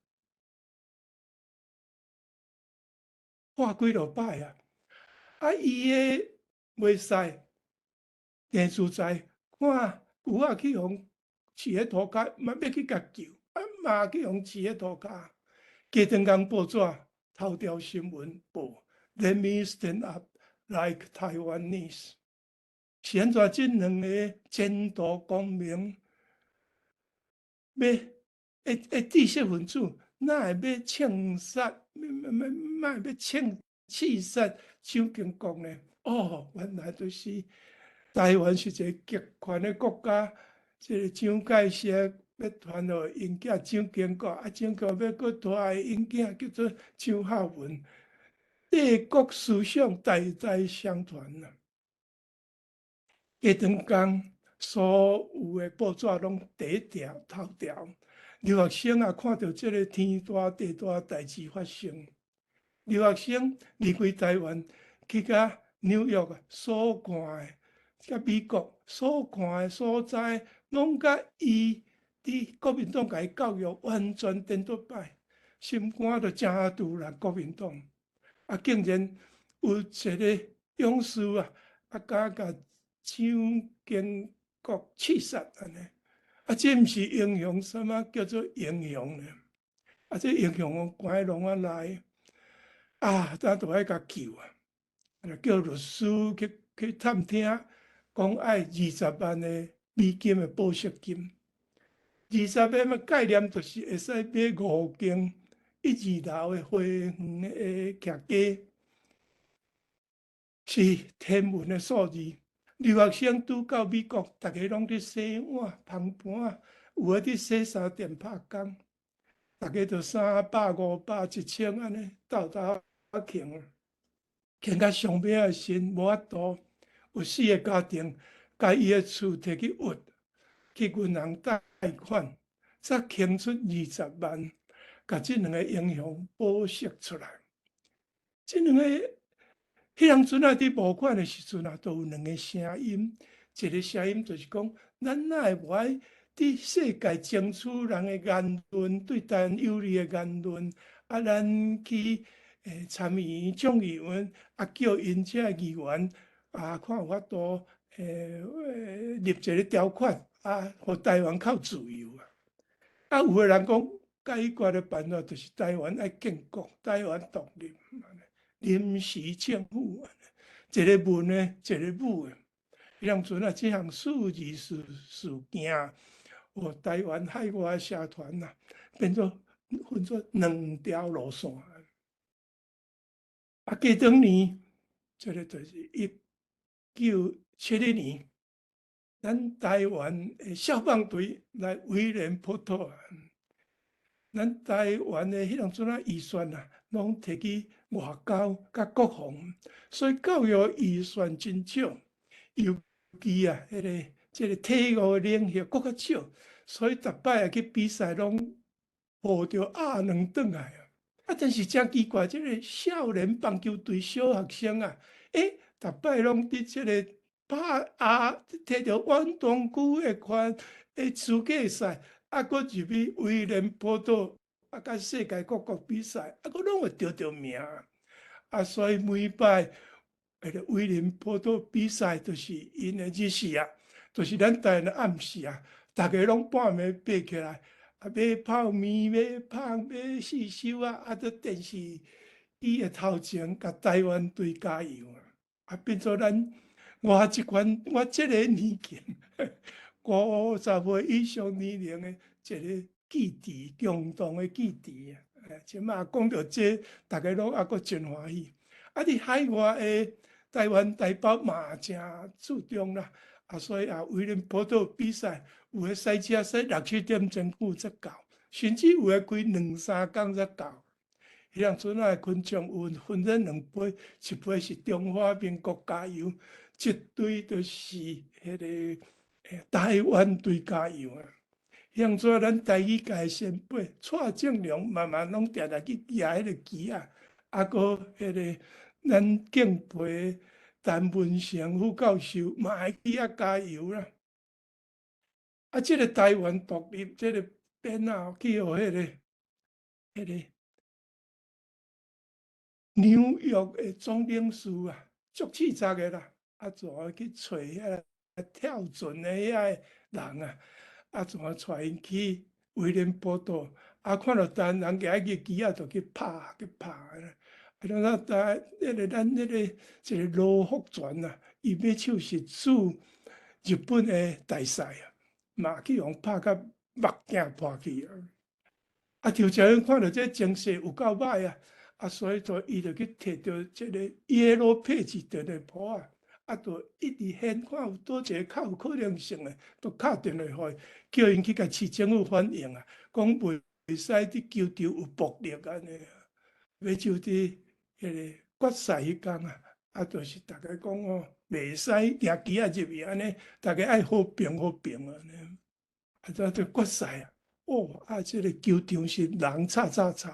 喊幾落擺啊！啊！伊的袂使鄭自在看舅仔去予飼佇塗跤，嘛欲去共救，啊嘛去予飼佇塗跤。隔頓工報紙頭條新聞報：Let me stand up like Taiwanese。是按怎這兩个前途光明，欲的知識分子，哪會欲槍殺？哪會欲槍刺殺蔣經國呢？哦，原來就是台灣是一个極權的國家，這個蔣介石欲傳予𪜶囝蔣經國，啊，蔣經國欲閣帶𪜶囝叫做蔣孝文，帝國思想代代相傳啊。隔頓工，所有的報紙攏第一條頭條，留學生啊看著這个天大地大代誌發生。留學生離開台灣去到紐約啊，所看的，佮美國所看的所在，攏佮伊佇國民黨共伊教育完全顛倒擺，心肝就誠挈領國民黨。啊，竟然有一个勇士啊，啊，敢共蔣經國刺殺按呢？啊，這毋是英雄，啥物叫做英雄呢？啊，這英雄關攏仔來。啊，咱都愛共救啊！叫律師去去探聽，講愛20萬的美金的保釋金。二十萬的概念就是會使買五間一二樓的花園的徛家，是天文的數字。留學生拄到美國，逐家攏佇洗碗、捧盤，有的佇洗衫店拍工，逐家就三百、五百、一千按呢鬥鬥囥，囥到上尾的時陣無法度，有四个家庭共伊的厝提去挖，去銀行貸款，才囥出二十萬，共這兩个英雄保釋出來。這兩个彼當陣啊，佇募款的時陣啊，都有兩个聲音，一个聲音就是講，咱哪會無愛佇世界爭取人的言論，對台灣有利的言論，啊，咱去參議院、眾議院，啊，叫𪜶這議員啊，看有法度立一个條款，啊，予台灣較自由啊。啊，有的人講解決的辦法就是台灣愛建國，台灣獨立，臨時政府，一个文的，一个武的。彼當陣啊，這項事件，予台灣海外社團啊，變做分做兩條路線。啊，過轉年，這个就是1971年，咱台灣的消防隊來威廉波特啊。咱台灣的彼當陣啊預算啊，攏提去外交佮國防，所以教育預算真少，尤其啊，這个體育領域閣較少，所以逐擺啊去比賽攏抱著鴨卵轉來啊。啊，真是誠奇怪，這个少年棒球隊小學生啊，逐擺攏佇這个拍鴨，摕著遠東區的款的資格賽，啊，閣入去威廉波特，啊，佮世界各國比賽，啊，閣攏會得著名。啊，所以每擺彼个威廉波特比賽，就是𪜶的日時啊，就是咱台灣的暗時啊，逐家攏半暝爬起來，啊，買泡麵、買香、買四收啊，啊，佇電視機的頭前，共台灣隊加油啊！啊，變做咱我這款我這个年紀，50歲以上年齡的一个記憶，共同的記憶啊！這馬講著這，逐家攏猶閣真歡喜。啊，佇海外的台灣台胞嘛誠注重啦，啊，所以也威廉波特比賽，有的賽車賽六七點鐘久才到，甚至有的開兩三工才到。彼當陣仔的群眾有分做兩批，一批是中華民國加油，一隊就是彼个台灣隊加油啊。彼當陣咱台語界前輩蔡正良嘛嘛攏定定去舉彼个旗仔，啊，閣彼个咱敬佩陳文成副教授嘛會去遐加油啦。啊，這个台灣獨立，這个變啊，去予彼个紐約的總領事啊，足刺激的啦，啊，怎去揣遐跳船的遐个人啊，啊，怎帶𪜶去威廉波特，啊，看著台灣人舉个旗仔，就去拍去拍啦。啊，咱台彼个咱彼个一个羅福全啊，伊尾手是駐日本的大使啊，嘛去予拍甲目鏡破去啊。啊，張超英看著這情勢有夠歹啊！啊，所以就伊就去提著這个 Yellow Page 電話簿啊，啊，就一直現看有佗一个較有可能性的，就敲電話予伊，叫𪜶去共市政府反映啊，講袂使佇球場有暴力按呢。尾就佇彼个決賽彼工啊，啊，就是逐家講哦，袂使舉旗仔入去按呢，逐家愛和平和平按呢。啊，這決賽啊，哦，啊，這个球場是人吵吵吵。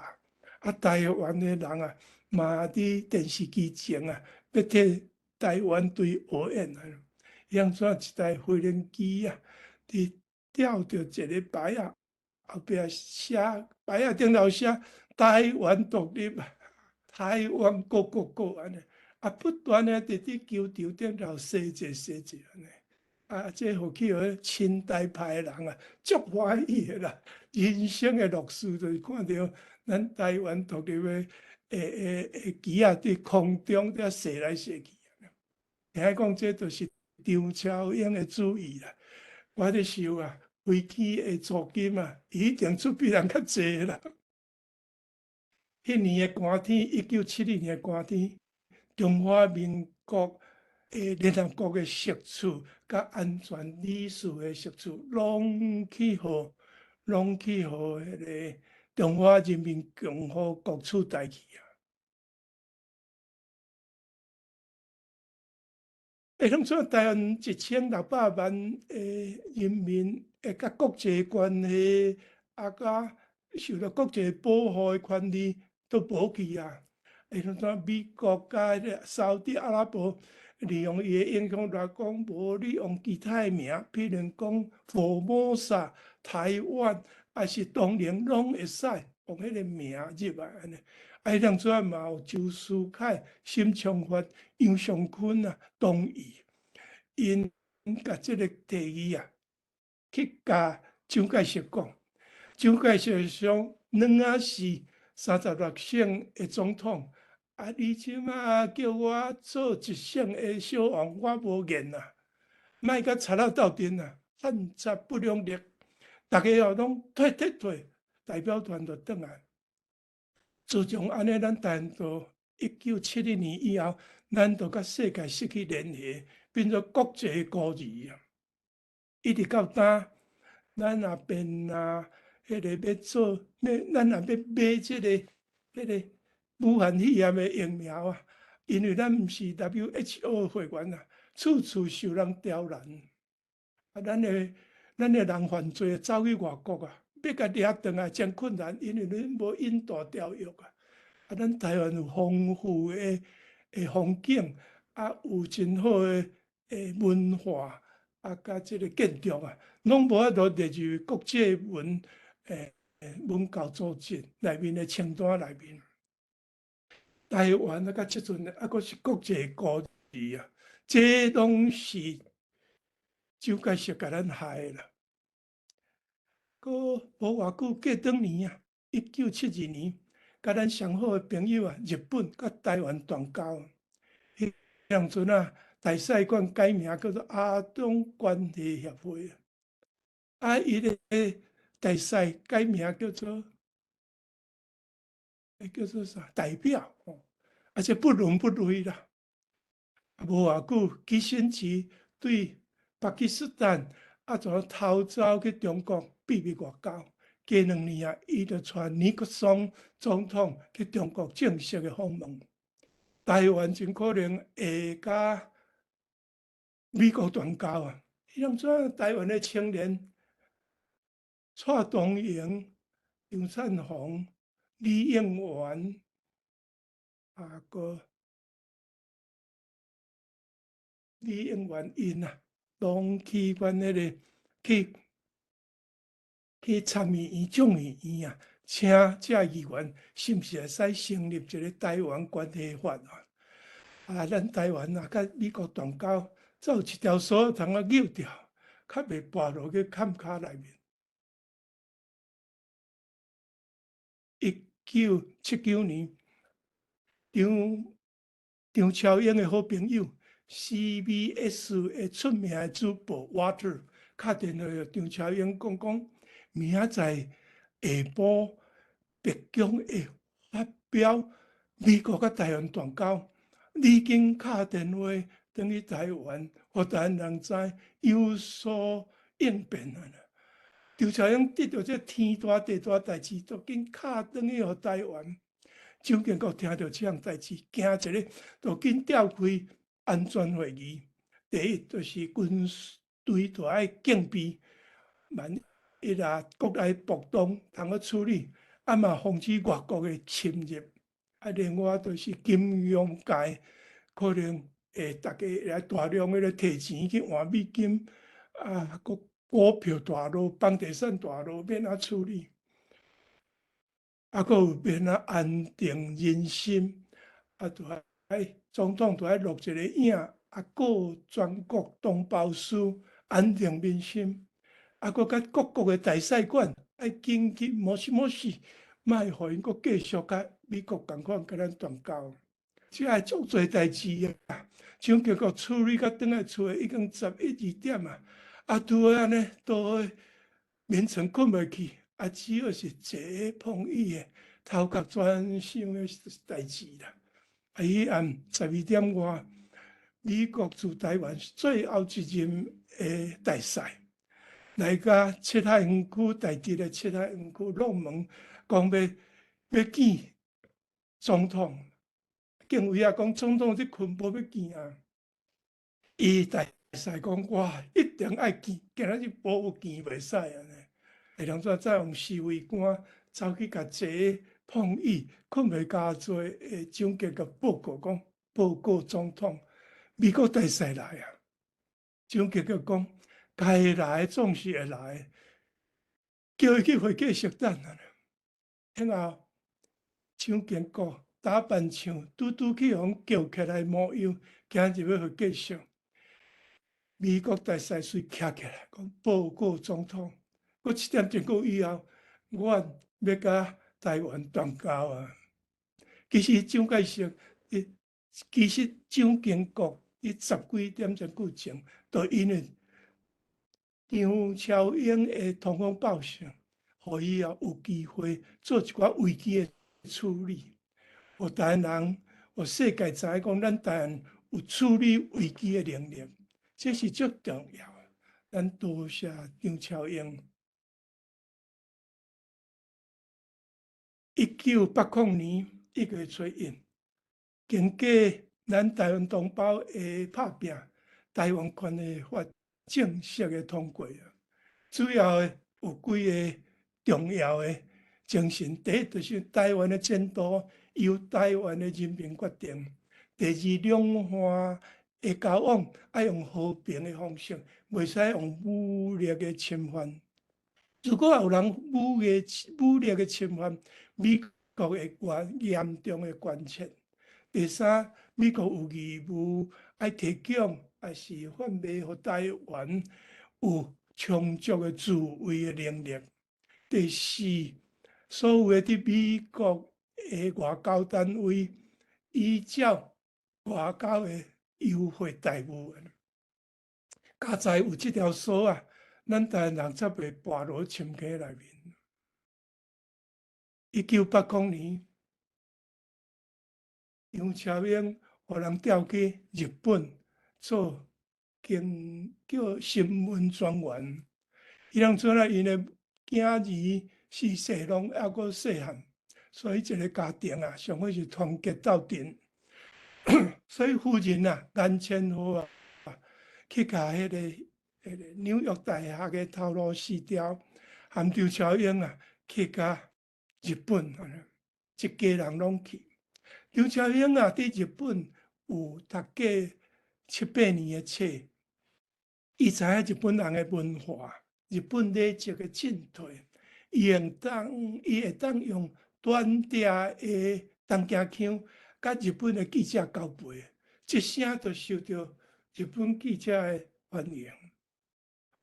啊，台灣的人啊，嘛佇電視機前啊，欲替台灣隊応援啊。彼陣一台飛行機啊，佇吊著一个牌仔，後壁寫牌仔頂頭寫台灣獨立啊，台灣 go go go 按呢，啊，不斷的佇球場頂頭踅者踅者按呢，啊，這予去予親台派的人啊，足歡喜的啦。人生的樂事就是看著咱台灣獨立的旗仔佇空中佇遐踅來踅去。聽講這就是張超英的主意啦。我咧想啊，飛機的租金啊，一定出比人較濟啦。彼年的寒天，1972年的寒天，中華民國的聯合國的設處佮安全理事的設處，攏去予彼个中華人民共和國取代去啊！攏總台灣1600萬的人民，會佮國際關係，啊，佮受著國際保護的權利都無去啊！會當怎美國佮彼个沙烏地阿拉伯利用伊的影響力講，無你用其他的名，比如講福摩薩、台灣，抑是東寧，攏會使用彼个名入來按呢。啊，彼當陣嘛有周書楷、沈長發、楊尚昆啊同意，𪜶共這个提議啊，去共蔣介石講，蔣介石想軟仔是36省的總統，啊，你這馬叫我做一省的小王，我無言啊，莫共賊仔鬥陣啊，漢賊不兩立，逐家哦攏退退退，代表團就轉來。自從按呢，咱台灣到1971年以後，咱就佮世界失去聯繫，變做國際孤兒啊。一直到今，咱若變啊，彼个欲做，欲咱若欲買這个、彼个武漢肺炎的疫苗啊，因為咱毋是 WHO 會員啊，處處受人刁難。啊，咱的人犯罪走去外國啊，欲共掠轉來真困難，因為恁無引渡條約啊。啊，咱台灣有豐富的風景，啊，有真好的文化，啊，佮這个建築啊，攏無法度列入國際文教組織內面的清單內面。台灣啊，佮這陣啊，閣是國際孤兒啊，這攏是蔣介石共咱害的啦。閣無偌久，過轉年啊，1972年，佮咱上好的朋友啊，日本佮台灣斷交。彼當陣啊，大使館改名叫做亞東關係協會啊。啊，伊个大使改名叫做啥？代表吼，啊，這不倫不類啦。無偌久，基辛格對巴基斯坦啊，怎偷走去中國秘密外交。過2年啊，伊就帶尼克松總統去中國正式的訪問。台灣真可能會佮美國斷交啊！彼當陣台灣的青年，蔡東榮、張燦鴻、李應元，啊，閣李應元𪜶啊，攏去阮彼个去參議院、眾議院啊，請這議員是毋是會使成立一個台灣關係法啊？啊，咱台灣啊，佮美國斷交，才有一條索通啊扭掉，較袂跋落去坎跤內面。1979年，張超英的好朋友 CBS 的出名的主播瓦特，敲電話予張超英講講，明仔載下晡白宮會發表美國佮台灣斷交，你緊敲電話轉去台灣，予台灣人知有所應變啊！張超英得著這天大地大代誌，就緊敲轉去予台灣。蔣經國聽著這項代誌，驚一个，就緊召開安全會議。第一就是軍隊著愛警備，萬一啊國內暴動通好處理，啊嘛防止外國的侵入。啊，另外就是金融界可能會逐家來大量的提錢去換美金，啊，閣股票大落，房地產大落，欲按怎處理？啊，閣有欲按怎安定人心，啊，著愛總統著愛落一个影，啊，告全國同胞書，安定民心。啊，閣佮各國的大使館愛緊急無事無事，莫予𪜶閣繼續佮美國仝款共咱斷交。這會足濟代誌啊！蔣經國處理甲轉來厝已經十一二點啊！啊，拄好按呢，都眠床睏袂去，啊，只好是坐碰椅的，頭殼專心的代誌啦。啊，彼暗12點外，美國駐台灣最後一任的大使來共七海園區台佇的七海園區落門，講欲見總統。警衛啊講總統咧睏，無欲見啊。伊大使講我一定愛見，今仔日無見袂使按呢。會當怎再用侍衛官走去共坐碰椅，睏袂加濟的蔣介石報告講，報告總統，美國大使來啊！蔣介石講，該來總是會來，叫伊去會計室等啊。然後蔣經國打扮像拄拄去予人叫起來模樣，行入去會計室。美國大使隨徛起來講，報告總統，閣一點鐘過以後，阮欲佮台灣斷交啊！其實蔣介石，其實蔣經國佇十幾點鐘過前，就因為張超英的通風報信，予伊啊有機會做一寡危機的處理。予台灣人，予世界知影講，咱台灣有處理危機的能力，這是足重要的。咱多謝張超英。1980年1月初一，經過咱台灣同胞的拍拚，台灣關係法正式的通過。主要的有幾个重要的精神：第一，就是台灣的前途由台灣的人民決定；第二，兩岸的交往愛用和平的方式，袂使用武力的侵犯。如果有人武力的侵犯，美國會嚴重的關切。第三，美國有義務愛提供，抑是販賣予台灣有充足的自衛的能力。第四，所有的佇美國的外交單位，依照外交的優惠待遇。佳哉有這條鎖啊，咱台灣人才袂跋落深坑內面。1980年，張超英予人調去日本做經叫新聞專員。彼當陣啊，𪜶的囝兒是細攏猶閣細漢，所以這个家庭啊，上好是團結鬥陣。所以夫人啊，顏千和啊，去共彼个紐約大學的頭路辭掉，含張超英啊，去共日本，一家人攏去。張超英啊，佇日本有讀過七八年的冊，伊知影日本人的文化、日本禮節的進退，伊會當用短嗲的東京腔，佮日本的記者交陪，一聲就受著日本記者的歡迎。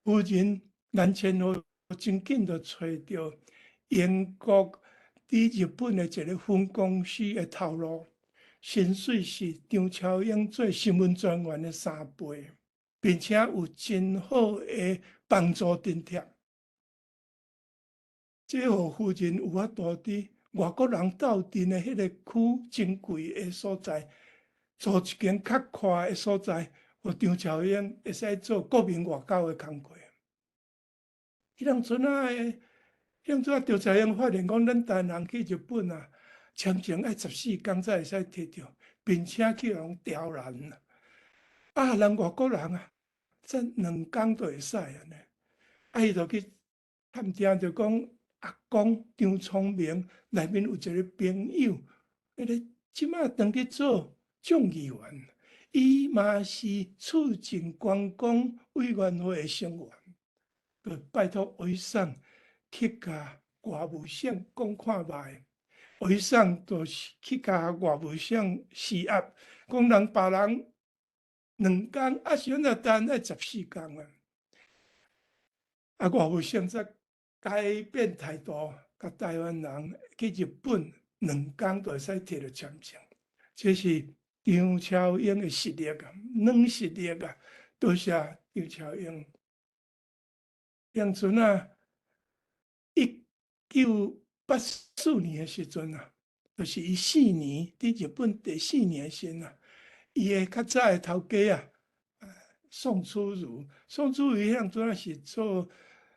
夫人顏千和真緊就揣著英國佇日本的一个分公司的頭路，薪水是張超英做新聞專員的三倍，並且有真好的幫助津貼。這予夫人有法度佇外國人鬥陣的彼个區真貴的所在，租一間較闊的所在，予張超英會使做國民外交的工課。彼當陣啊，彼當陣啊，張超英發現講，咱台灣人去日本啊，簽證愛14工才會使摕著，並且去予人刁難。啊，人外國人啊，才兩工就會使按呢。啊，伊就去探聽，就講阿公張聰明內面有一个朋友，彼个這馬轉去做眾議員，伊嘛是促進觀光委員會的成員，就拜託委送去共外務省講看覓。委送就是去共外務省施壓，講人別人兩工，啊是按怎等愛14工啊？啊，外務省才改變態度，共台灣人去日本兩工就會使摕著簽證。這是張超英的實力啊，軟實力啊！多謝張超英。當陣啊，1984年的時陣啊，就是伊四年佇日本第四年的時陣啊，伊的較早的頭家啊，宋楚瑜，宋楚瑜彼當陣啊是做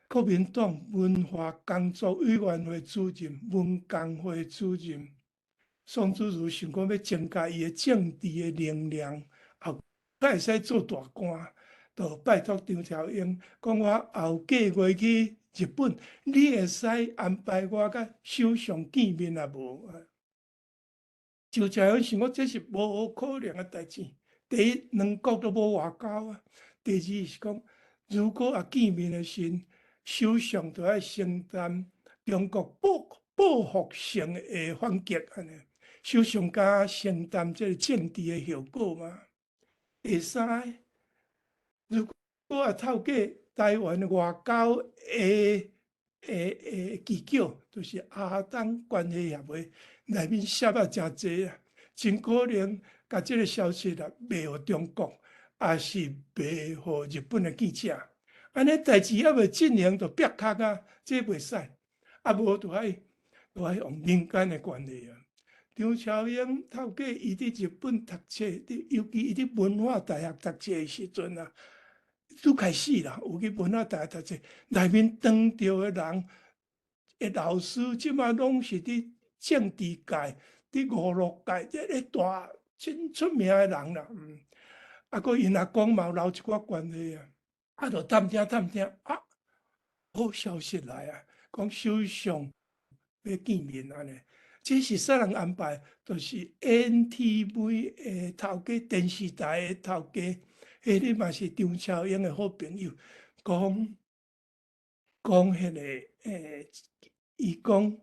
國民黨文化工作委員會主任、文工會主任。宋楚瑜想講欲增加伊的政治的能量，後閣會使做大官，就拜託張超英講我後個月去日本，你會使安排我佮首相見面啊無？周超英想講這是無可能的代誌。第一，兩國都無外交啊；第二是講，如果啊見面的時，首相就愛承擔中國報復性的反擊按呢，首相敢承擔這个政治的後果嗎？第三，如果啊透過台灣外交的技巧，就是亞東關係協會內面涉啊誠濟啊，真可能共這个消息啊賣予中國，抑是賣予日本的記者。按呢代誌猶未進行就煏殼啊，這袂使。啊無就愛用民間的關係啊。張超英透過伊佇日本讀冊，尤其伊佇文化大學讀冊的時陣啊，拄開始啦，有去文化大學讀冊，內面當著的人的老師，這馬攏是佇政治界、佇娛樂界，這个大真出名的人啦。啊，閣𪜶阿公嘛有留一寡關係啊，啊，就探聽探聽，啊，好消息來啊，講首相欲見面按呢，這是啥人安排？就是 NTV 的頭家，電視台的頭家，彼个嘛是張超英的好朋友，講講彼个伊講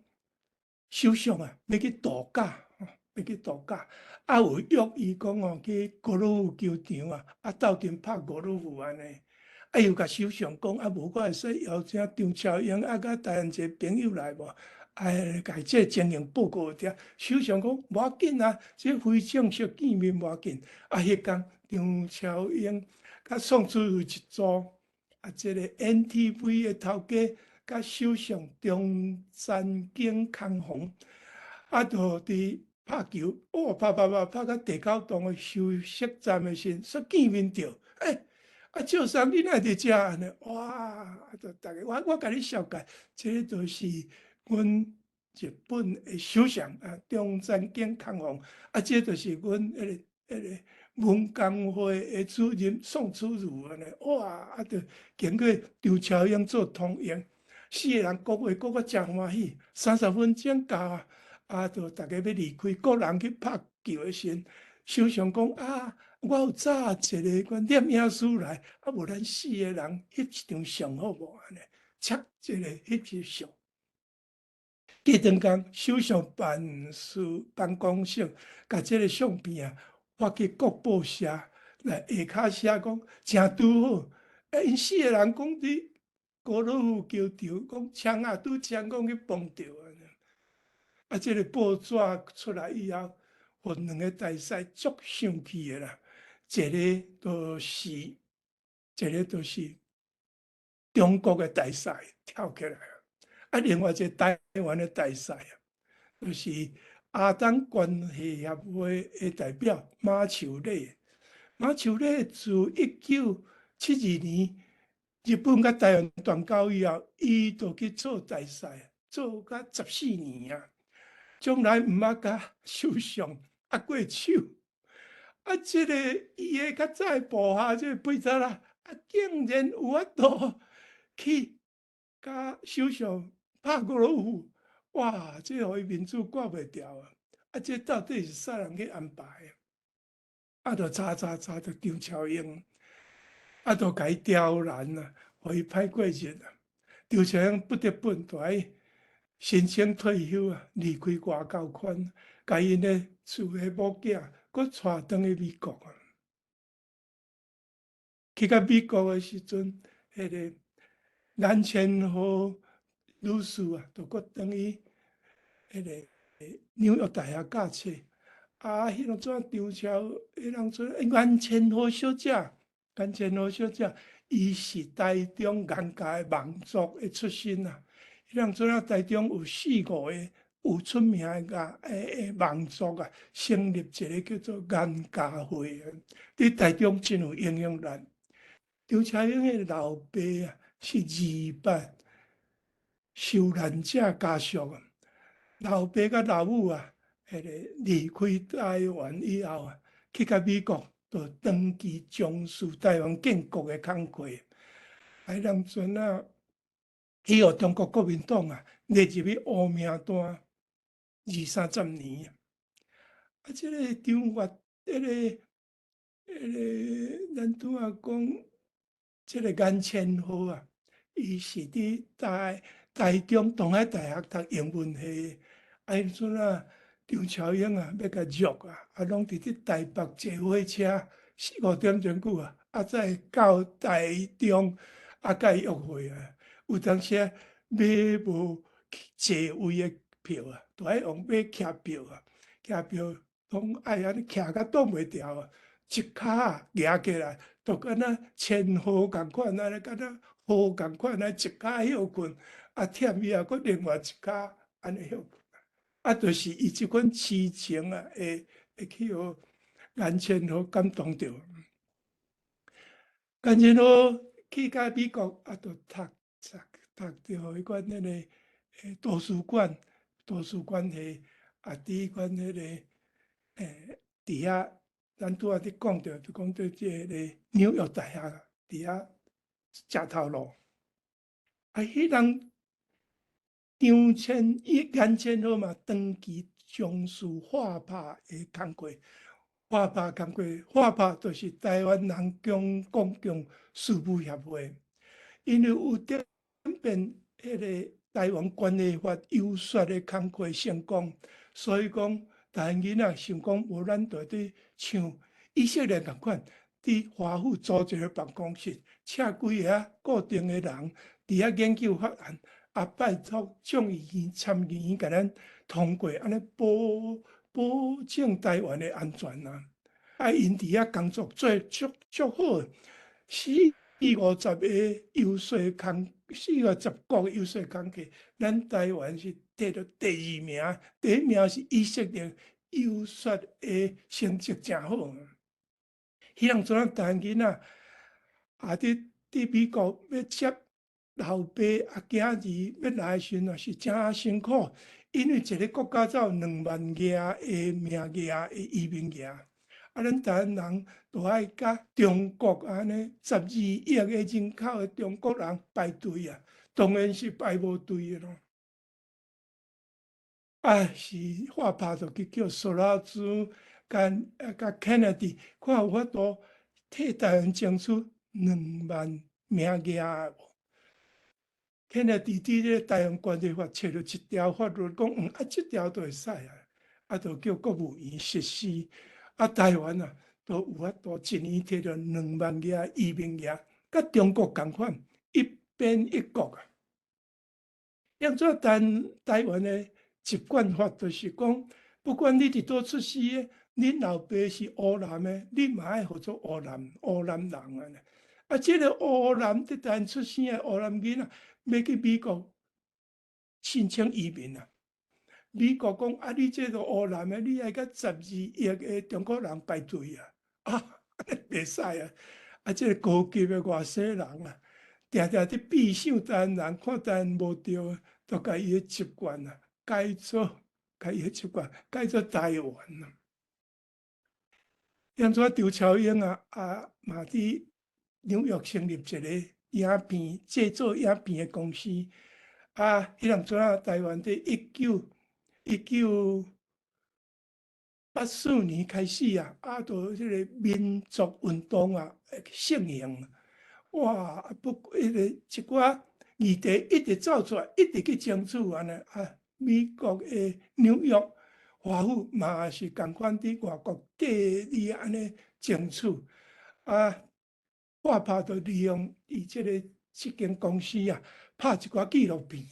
首相啊，欲去度假，欲去度假，啊有約伊講哦去高爾夫球場啊，啊鬥陣拍高爾夫按呢，啊又共首相講，啊無我會使邀請張超英啊，佮台灣一個朋友來無？哎，共這情形報告聽，首相講無要緊啊，這非正式見面無要緊。啊，彼工張超英佮宋楚瑜一組，啊，這个 NTV 的頭家佮首相中曾根康弘，啊，就佇拍球，哦，拍拍拍拍到第九洞的休息站的時陣，煞見面著，欸，啊，趙桑你哪會佇遮按呢？哇，啊，就逐家，我共你紹介，這个就是阮日本的首相啊，中曾根康弘，啊，這就是阮彼个文工會的主任宋楚瑜按呢，哇，啊，就經過張超英做通譯，四个人講話講甲誠歡喜，30分鐘到啊，啊，就逐家欲離開，各人去拍球的時陣，首相講啊，我有找一个阮攝影師來，啊，無咱四个人翕一張相好無？按呢，切一个翕一相。過兩工，首相辦事辦公室共這个相片啊發去國報社來下跤寫講誠拄好，欸，𪜶四个人講佇高爾夫球場，講槍啊拄槍講去碰著按呢。啊，這个報紙出來以後，予兩个大使足生氣的啦。一个就是中國的大使跳起來。啊，另外一个台灣的大使啊，就是亞東關係協會的代表馬秋禮。馬秋禮自1972年日本佮台灣斷交以後，伊就去做大使，做甲14年啊，從來毋捌佮首相握過手。啊，這个伊的較早的部下，這个貝查啦，啊，竟然有法度去佮首相拍高爾夫，哇！這予伊面子掛袂牢啊！啊，這到底是啥人去安排的？啊，就查查查，就張超英，啊，就共伊刁難啊，予伊歹過日啊。張超英不得不就愛申請退休啊，離開外交圈，共𪜶的厝的某囝閣帶轉去美國啊。去到美國的時陣，彼个顏千和女士啊，就閣轉去彼个紐約大學教冊。啊，彼當陣張超，彼當陣顏千和小姐，顏千和小姐，伊是台中顏家的望族的出身啊。彼當陣啊，台中有四五個有出名的顏的望族啊，成立一个叫做顏家會，佇台中真有影響力。張超英的老爸啊，是二八受難者家屬啊。老爸佮老母啊，彼个離開台灣以後啊，去到美國，就長期從事台灣建國的工課。啊，彼當陣啊，去予中國國民黨啊列入去烏名單二三十年啊！啊，這个張越，彼个，咱拄仔講，這个顏千和啊，伊是佇台中東海大學讀英文系，啊，彼陣啊，張超英啊，欲共約啊，啊，攏佇台北坐火車四五點鐘久啊，啊，才會到台中，啊，佮伊約會啊。有當時買無座位的票啊，都愛用買徛票啊，徛票攏愛按呢徛甲擋袂牢啊，一跤舉起來，就敢若千和仝款，按呢敢若河仝款，按呢一跤歇睏，啊，忝以後，閣另外一跤按呢歇睏，啊，就是伊這款痴情啊，會去予顏千和感動著。顏千和去到美國啊，就讀著彼款彼个圖書館，圖書館系啊，佇彼款彼个佇遐，咱拄仔佇講著，就講著這个紐約大學佇遐食頭路。啊，彼人張千伊顏千和嘛，長期從事畫拍的工課，畫拍工課，畫拍就是台灣人公共事務協會，因為有頂遍彼个台灣關係法遊說的工課成功，所以講台灣囡仔想講，無咱就佇像以色列仝款，佇華府租一个辦公室，請幾个固定的人佇遐研究法案，啊，拜託眾議院、參議院共咱通過，按呢保證台灣的安全啊！啊，𪜶佇遐工作做足足好，四五十个遊說工，四五十國遊說工課，咱台灣是摕著第二名，第一名是以色列，遊說的成績誠好。彼當陣台灣囡仔啊，佇美國欲接老爸啊囝兒欲來的時陣是誠辛苦，因為一个國家才有2萬額的名額的移民額，啊，咱台灣人都愛佮中國按呢12億个人口的中國人排隊啊，當然是排無隊的咯。啊，是畫拍就去叫索拉茲佮啊佮 Kennedy，看有法度替台灣爭取2萬名額無？Kennedy 佇咧台灣關係法揣著一條法律，講啊，這條就會使啊，啊，就叫國務院實施。啊，台灣啊，都有法度一年摕著2萬額移民額，佮中國仝款，一邊一國啊。按怎台灣的籍貫法就是講，不管你佇佗出世的，恁老爸是烏南的，你嘛愛號做烏南人按呢。啊，這个烏南佇台灣出生的烏南囡仔，欲去美國申請移民啊。美國講啊，你這个烏南的，你愛佮12億个中國人排隊啊！啊，袂使啊！啊，這个高級的外省人啊，定定佇比想台灣人，看台灣無對，就共伊的籍貫啊改做，共伊的籍貫改做台灣啊。按怎張超英啊，啊嘛佇紐約成立一个影片製作影片的公司。啊，彼當陣啊，台灣佇1984年開始啊，啊，就這个民族運動啊盛行。哇！不，彼个一寡議題一直走出來，一直去爭取按呢啊。美國的紐約華府嘛是仝款佇外國各地按呢爭取。啊，我拍就利用伊這个這間公司啊，拍一寡紀錄片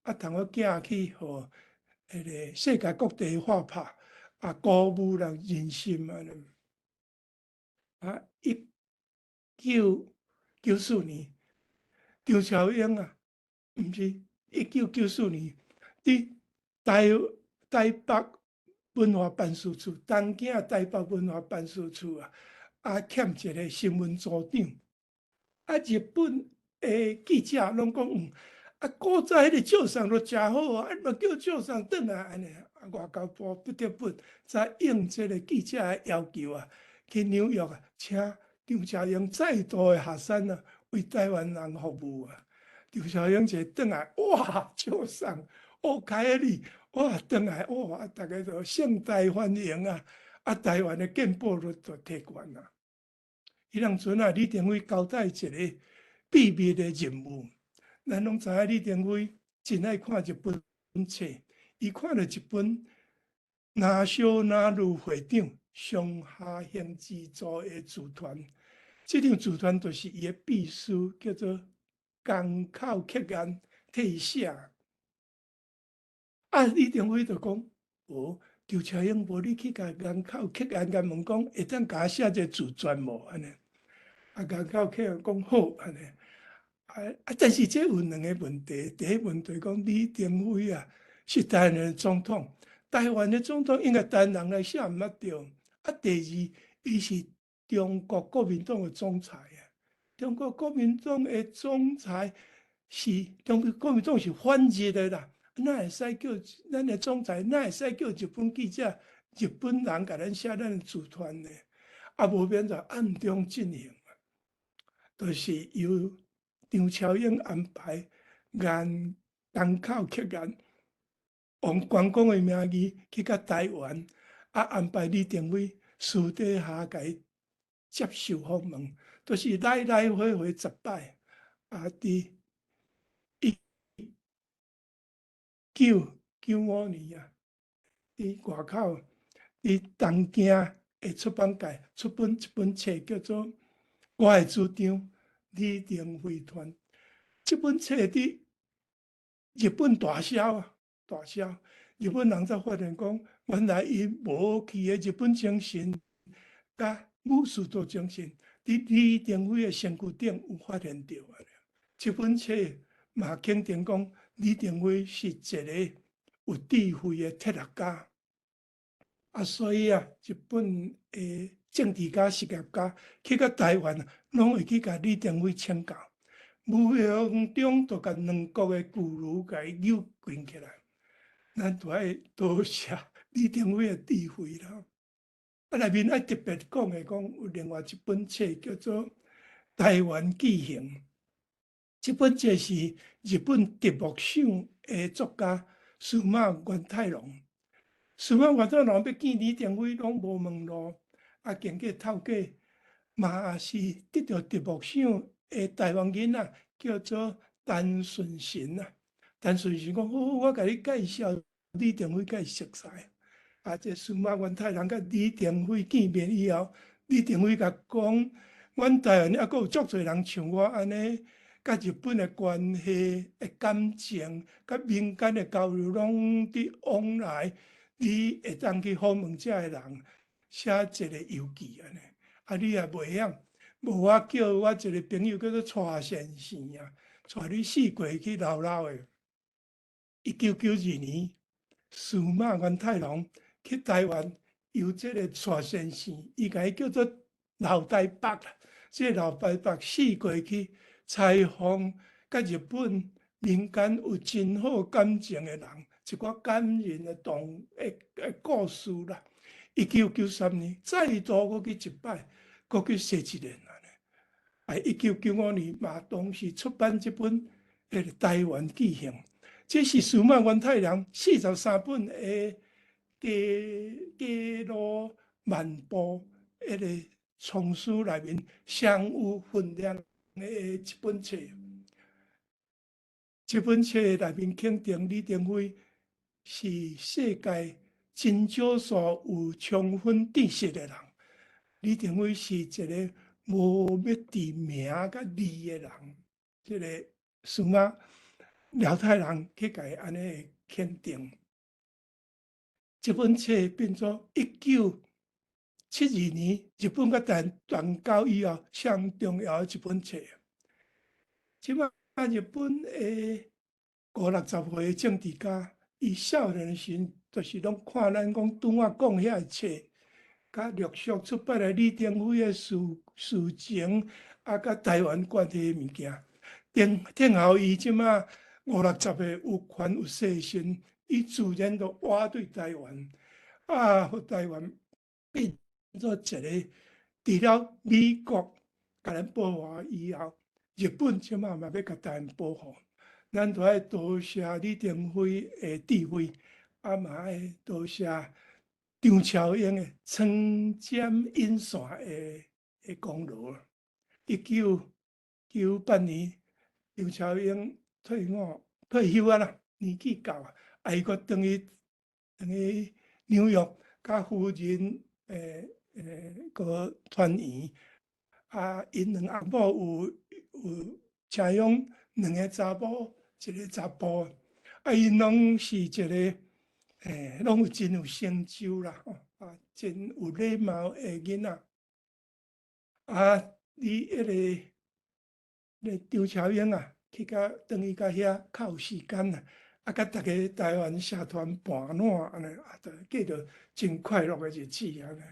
啊，啊，通好寄去予彼个世界各地的畫拍，啊，鼓舞人人心按呢。啊，1994年，張超英啊，毋是1994年，佇台北文化辦事處，東京台北文化辦事處啊，啊欠一个新聞組長。啊，日本的記者攏講，啊，古早彼个照相都誠好啊，啊，嘛叫照相轉來按呢，啊，外交部不得不才應這个記者的要求啊，去紐約啊，請張超英再度的下山啊，為台灣人服務啊。張超英一轉來，哇，掌聲，哦，開你，哇，轉來，哇，逐家就盛大歡迎啊！啊，台灣的健保率就提懸啊。彼當陣啊，李登輝交代一個秘密的任務。咱攏知影李登輝真愛看日本冊，伊看著一本拿小拿魯會長松下幸之助的自傳，這張自傳就是伊的秘書叫做江口克彥替伊寫。啊，李登輝就講：無張超英，無你去共江口克彥共問講，會當共我寫這個自傳無？按呢？啊，江口克彥講好，按呢。啊啊！但是這有兩个問題。第一問題講李登輝啊，是台灣的總統，台灣的總統應該台灣人來寫毋捌對。啊，第二，伊是中國國民黨的總裁啊，中國國民黨的總裁是中國國民黨是反日的啦，哪會使叫咱的總裁？哪會使叫日本記者、日本人共咱寫咱的自傳呢？啊，無免就暗中進行，就是由張超英安排，按江口克彥王關公的名義去到台灣，啊，安排李登輝私底下共伊接受訪問，就是來來回回10擺，啊，佇1995年啊，佇外口，佇東京的出版界出版一本冊，叫做《我的主張》。李登輝傳這本冊佇日本大銷啊，大銷。日本人才發現講，原來伊無去的日本精神，佮武士道精神，佇李登輝的身軀頂有發現著啊。這本冊嘛肯定講，李登輝是一個有智慧的哲學家。啊，所以啊，日本的政治家、實業家去到台灣，攏會去共李登輝請教，無形中就共兩國的距離共伊扭近起來。咱就愛多謝李登輝的智慧啦。啊，內面愛特別講的講，有另外一本冊叫做《台灣紀行》，這本冊是日本直木賞的作家司馬元太郎。司馬元太郎欲見李登輝，攏無門路。啊，經過透過嘛是得著直木賞的台灣囡仔，叫做陳順神啊。陳順神講好，我共你介紹李登輝，共伊熟似。啊，這司馬元太郎佮李登輝見面以後，李登輝共講，阮台灣猶閣有足濟人像我按呢，佮日本的關係的感情，佮民間的交流攏佇往來，你會當去訪問遮个人，寫一個遊記按呢。啊，你也袂曉，無我叫我一個朋友叫做蔡先生啊，帶你四界去繞繞的。1992年，司馬元太郎去台灣，由這個蔡先生，伊共伊叫做老台北啦。這個老台北四界去採訪，佮日本民間有真好感情的人，一寡感人的動的的故事啦。1993年再度閣去一擺，閣去寫一年按呢。啊，1995年嘛，同時出版這本《彼個台灣紀行》，這是司馬元太郎43本的街街路漫步彼個叢書內面上有分量的一本冊。這本冊內面肯定李登輝是世界真少數有充分知識的人。李登輝是一個無欲佇名佮利的人，這個司馬遼太郎去共伊按呢肯定。這本冊變做1972年日本佮台灣斷交以後上重要的一本冊。這擺日本的五六十歲的政治家，伊少年時就是攏看咱講拄仔講遐个冊，佮陸續出版的李登輝的事事情，啊，佮台灣關係的物件。聽聽後，伊這擺五六十歲有權有勢時，伊自然就倚對台灣，啊，予台灣變做一個除了美國共咱保護以後，日本這擺嘛欲共台灣保護。咱都愛多謝李登輝的智慧，啊嘛愛多謝張超英的穿針引線的功勞。1998年，張超英退伍退休啊啦，年紀到啊，啊伊閣轉去紐約，佮夫人閣團圓。啊，𪜶兩翁某有請養兩个查某，一个查埔，啊，𪜶攏是一个攏有真有成就啦，吼，啊，真有禮貌的囡仔。啊，你彼个張超英啊，去甲轉去到遐較有時間啊，啊，佮逐个台灣社團伴拚按呢，啊，就過著真快樂的日子按呢。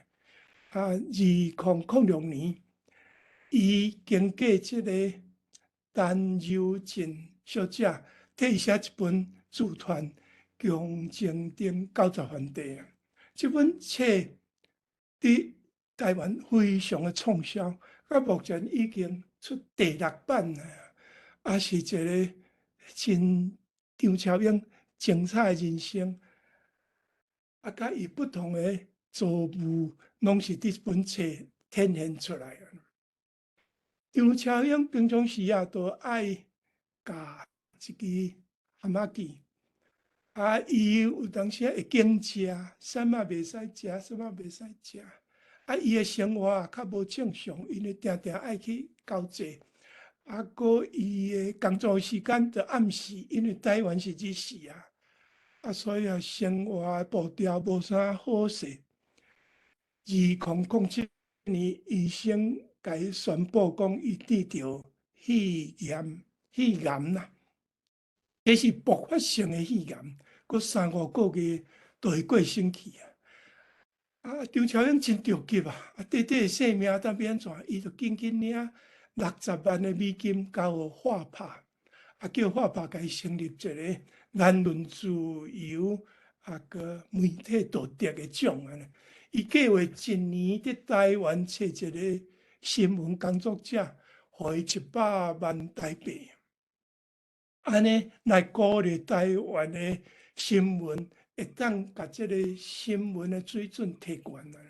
啊，2006年，伊經過這个陳柔縉小姐替伊寫一本自傳《共情頂90番地》啊，這本冊佇台灣非常的暢銷，到目前已經出第六版啊，啊是一个真張超英精彩的人生，啊，佮伊不同的遭遇，攏是佇這本冊展現出來的。張超英平常時啊，都愛咬一支蚶仔枝，啊，伊有當時會揀食，啥物袂使食，啥物袂使食。啊，伊的生活較無正常，因為定定愛去交際，啊，閣伊的工作時間就暗時，因為台灣是日時啊，啊，所以啊，生活步調無啥好勢。2007年，醫生共伊宣布講，伊得著肺炎、肺癌啦，這是爆發性的肺癌，閣3、5個月就會過身去啊。啊，張超英真著急啊！啊，短短的性命當欲按怎？伊就緊緊領60萬的美金交予華帕，啊，叫華帕共伊成立一个言論自由啊，閣媒體道德的獎按呢。伊計劃一年佇台灣揣一个新聞工作者，予伊100萬台幣，按呢來鼓勵台灣的新聞，會當共這个新聞的水準提懸啊！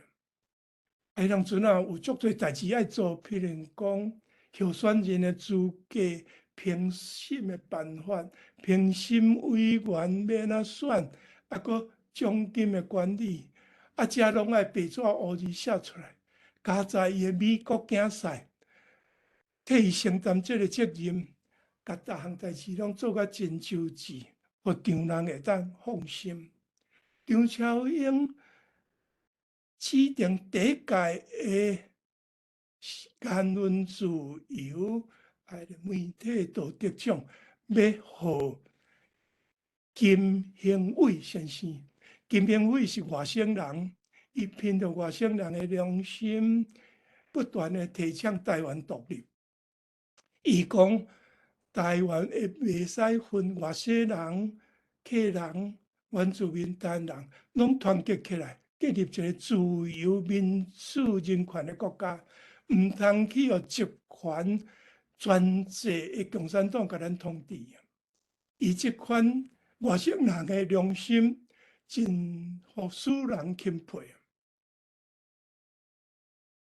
彼當陣啊，有足濟代誌愛做，譬如講候選人的資格、評審的辦法、評審委員欲按怎選，啊，閣獎金的管理，啊，這攏愛白紙烏字寫出來，加在伊的美國囝婿，替伊承擔這个責任，共逐項代誌攏做甲真周至，予丈人會當放心。張超英指定第一屆的言論自由啊媒體道德獎，欲予金興偉先生。金興偉是外省人，伊憑著外省人的良心，不斷的提倡台灣獨立。伊講台灣會袂使分外省人、客人、原住民、台灣人，攏團結起來，建立一个自由民主人權的國家，毋通去予集權專制的共產黨共咱統治。伊這款外省人的良心，真予世人欽佩。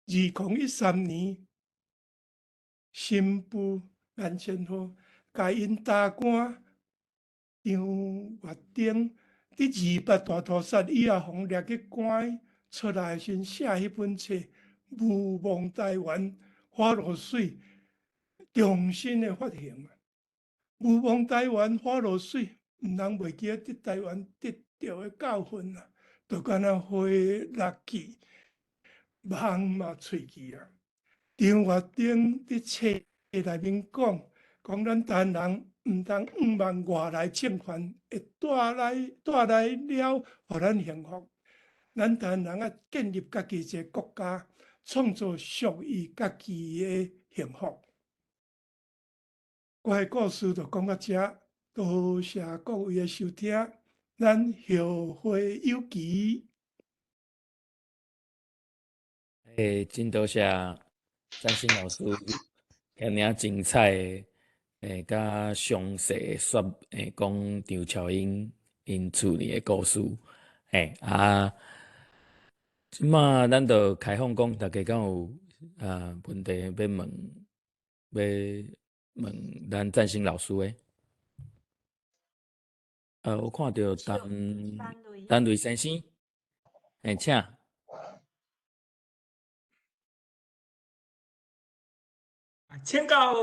2013年，新婦顏千和共𪜶大官張月丁佇二八大屠殺以後，予掠去關出來時，寫彼本冊《毋忘台灣花落水》，重新的發行。毋忘台灣花落水，毋通袂記得佇台灣得著的教訓啊！就敢若花落去，夢嘛碎去啊！張月丁佇冊內面講，講咱台灣人毋通向望外來政權會帶來了，予咱幸福。咱台灣人愛建立家己一个國家，創造屬於家己的幸福。我的故事就講到遮，多謝各位的收聽，咱後會有期。欸，真多謝詹鑫老師遐爾精彩的較詳細說講張超英𪜶厝裡的故事。嘿啊，這馬咱就開放講，大家敢有問題欲問，欲問咱贊星老師的？我看著陳陳雷先生，嘿，請。請教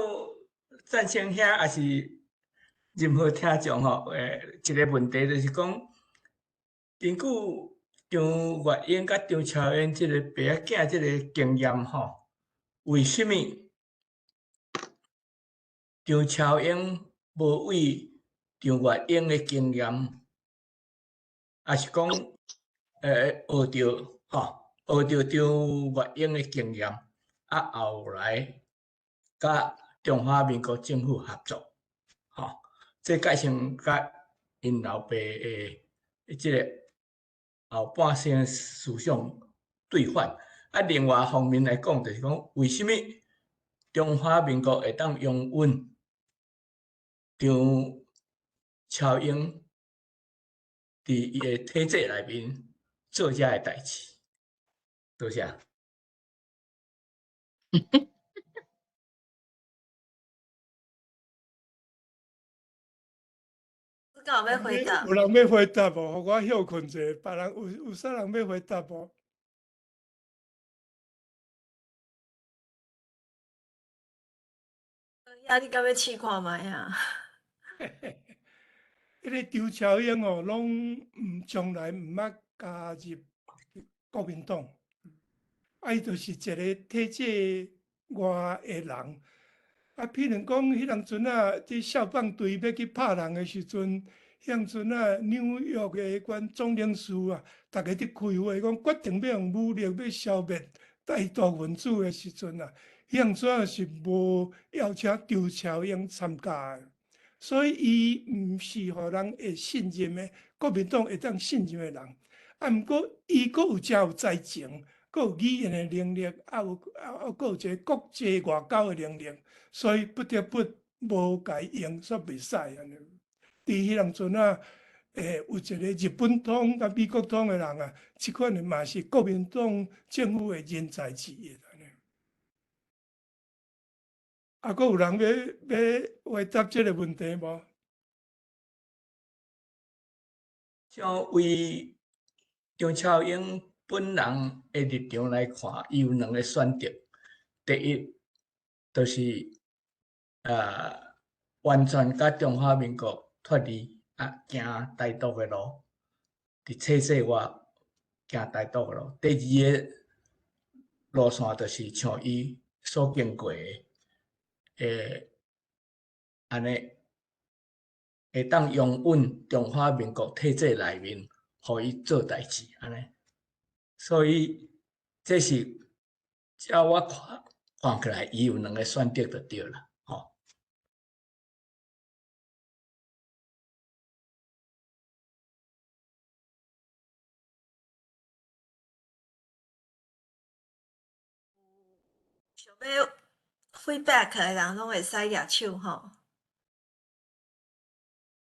贊星兄，抑是任何聽眾吼，一个問題就是講，根據張月英佮張超英這個爸仔囝這个經驗吼，為啥物張超英無為張月英的經驗，抑是講，學著吼，學著張月英的經驗，啊後來佮中華民國政府合作，吼，這改成佮𪜶老爸的這个後半生思想對反。啊，另外方面來講，就是講為啥物中華民國會當容允張超英佇伊的體制內面做這个代誌？多謝。你敢有欲回答？有人欲回答無？予我歇睏者，別人有啥人欲回答無？啊，你敢欲試看覓啊？彼个張超英哦，攏毋從來毋捌加入國民黨，啊，伊就是一个體制外的人。啊，譬如講，彼當陣啊，佇消防隊欲去拍人的時陣，彼陣啊，紐約的彼款總領事啊，逐家佇開會，講決定欲用武力欲消滅台獨分子的時陣啊，彼當陣啊是無邀請張超英參加的，所以伊毋是予人會信任的，國民黨會當信任的人。啊，毋過伊閣有誠有才情，閣有語言的能力，啊有啊閣有一个國際外交的能力，所以不得不無共伊用，煞袂使按呢。佇彼當陣啊，有一个日本通佮美國通的人啊，這款的嘛是國民黨政府的人才之一按呢。啊，閣有人欲回答這个問題無？像為張超英本人的立場來看，伊有兩个選擇。第一，就是完全佮中華民國脫離，啊，行台獨的路，佇體制外行台獨的路。第二个路線就是像伊所經過的，按呢會當容允中華民國體制內面，予伊做代誌按呢。所以這是照我看看起來，伊有兩个選擇就對啦，吼。想欲 feedback 的人攏會使舉手吼。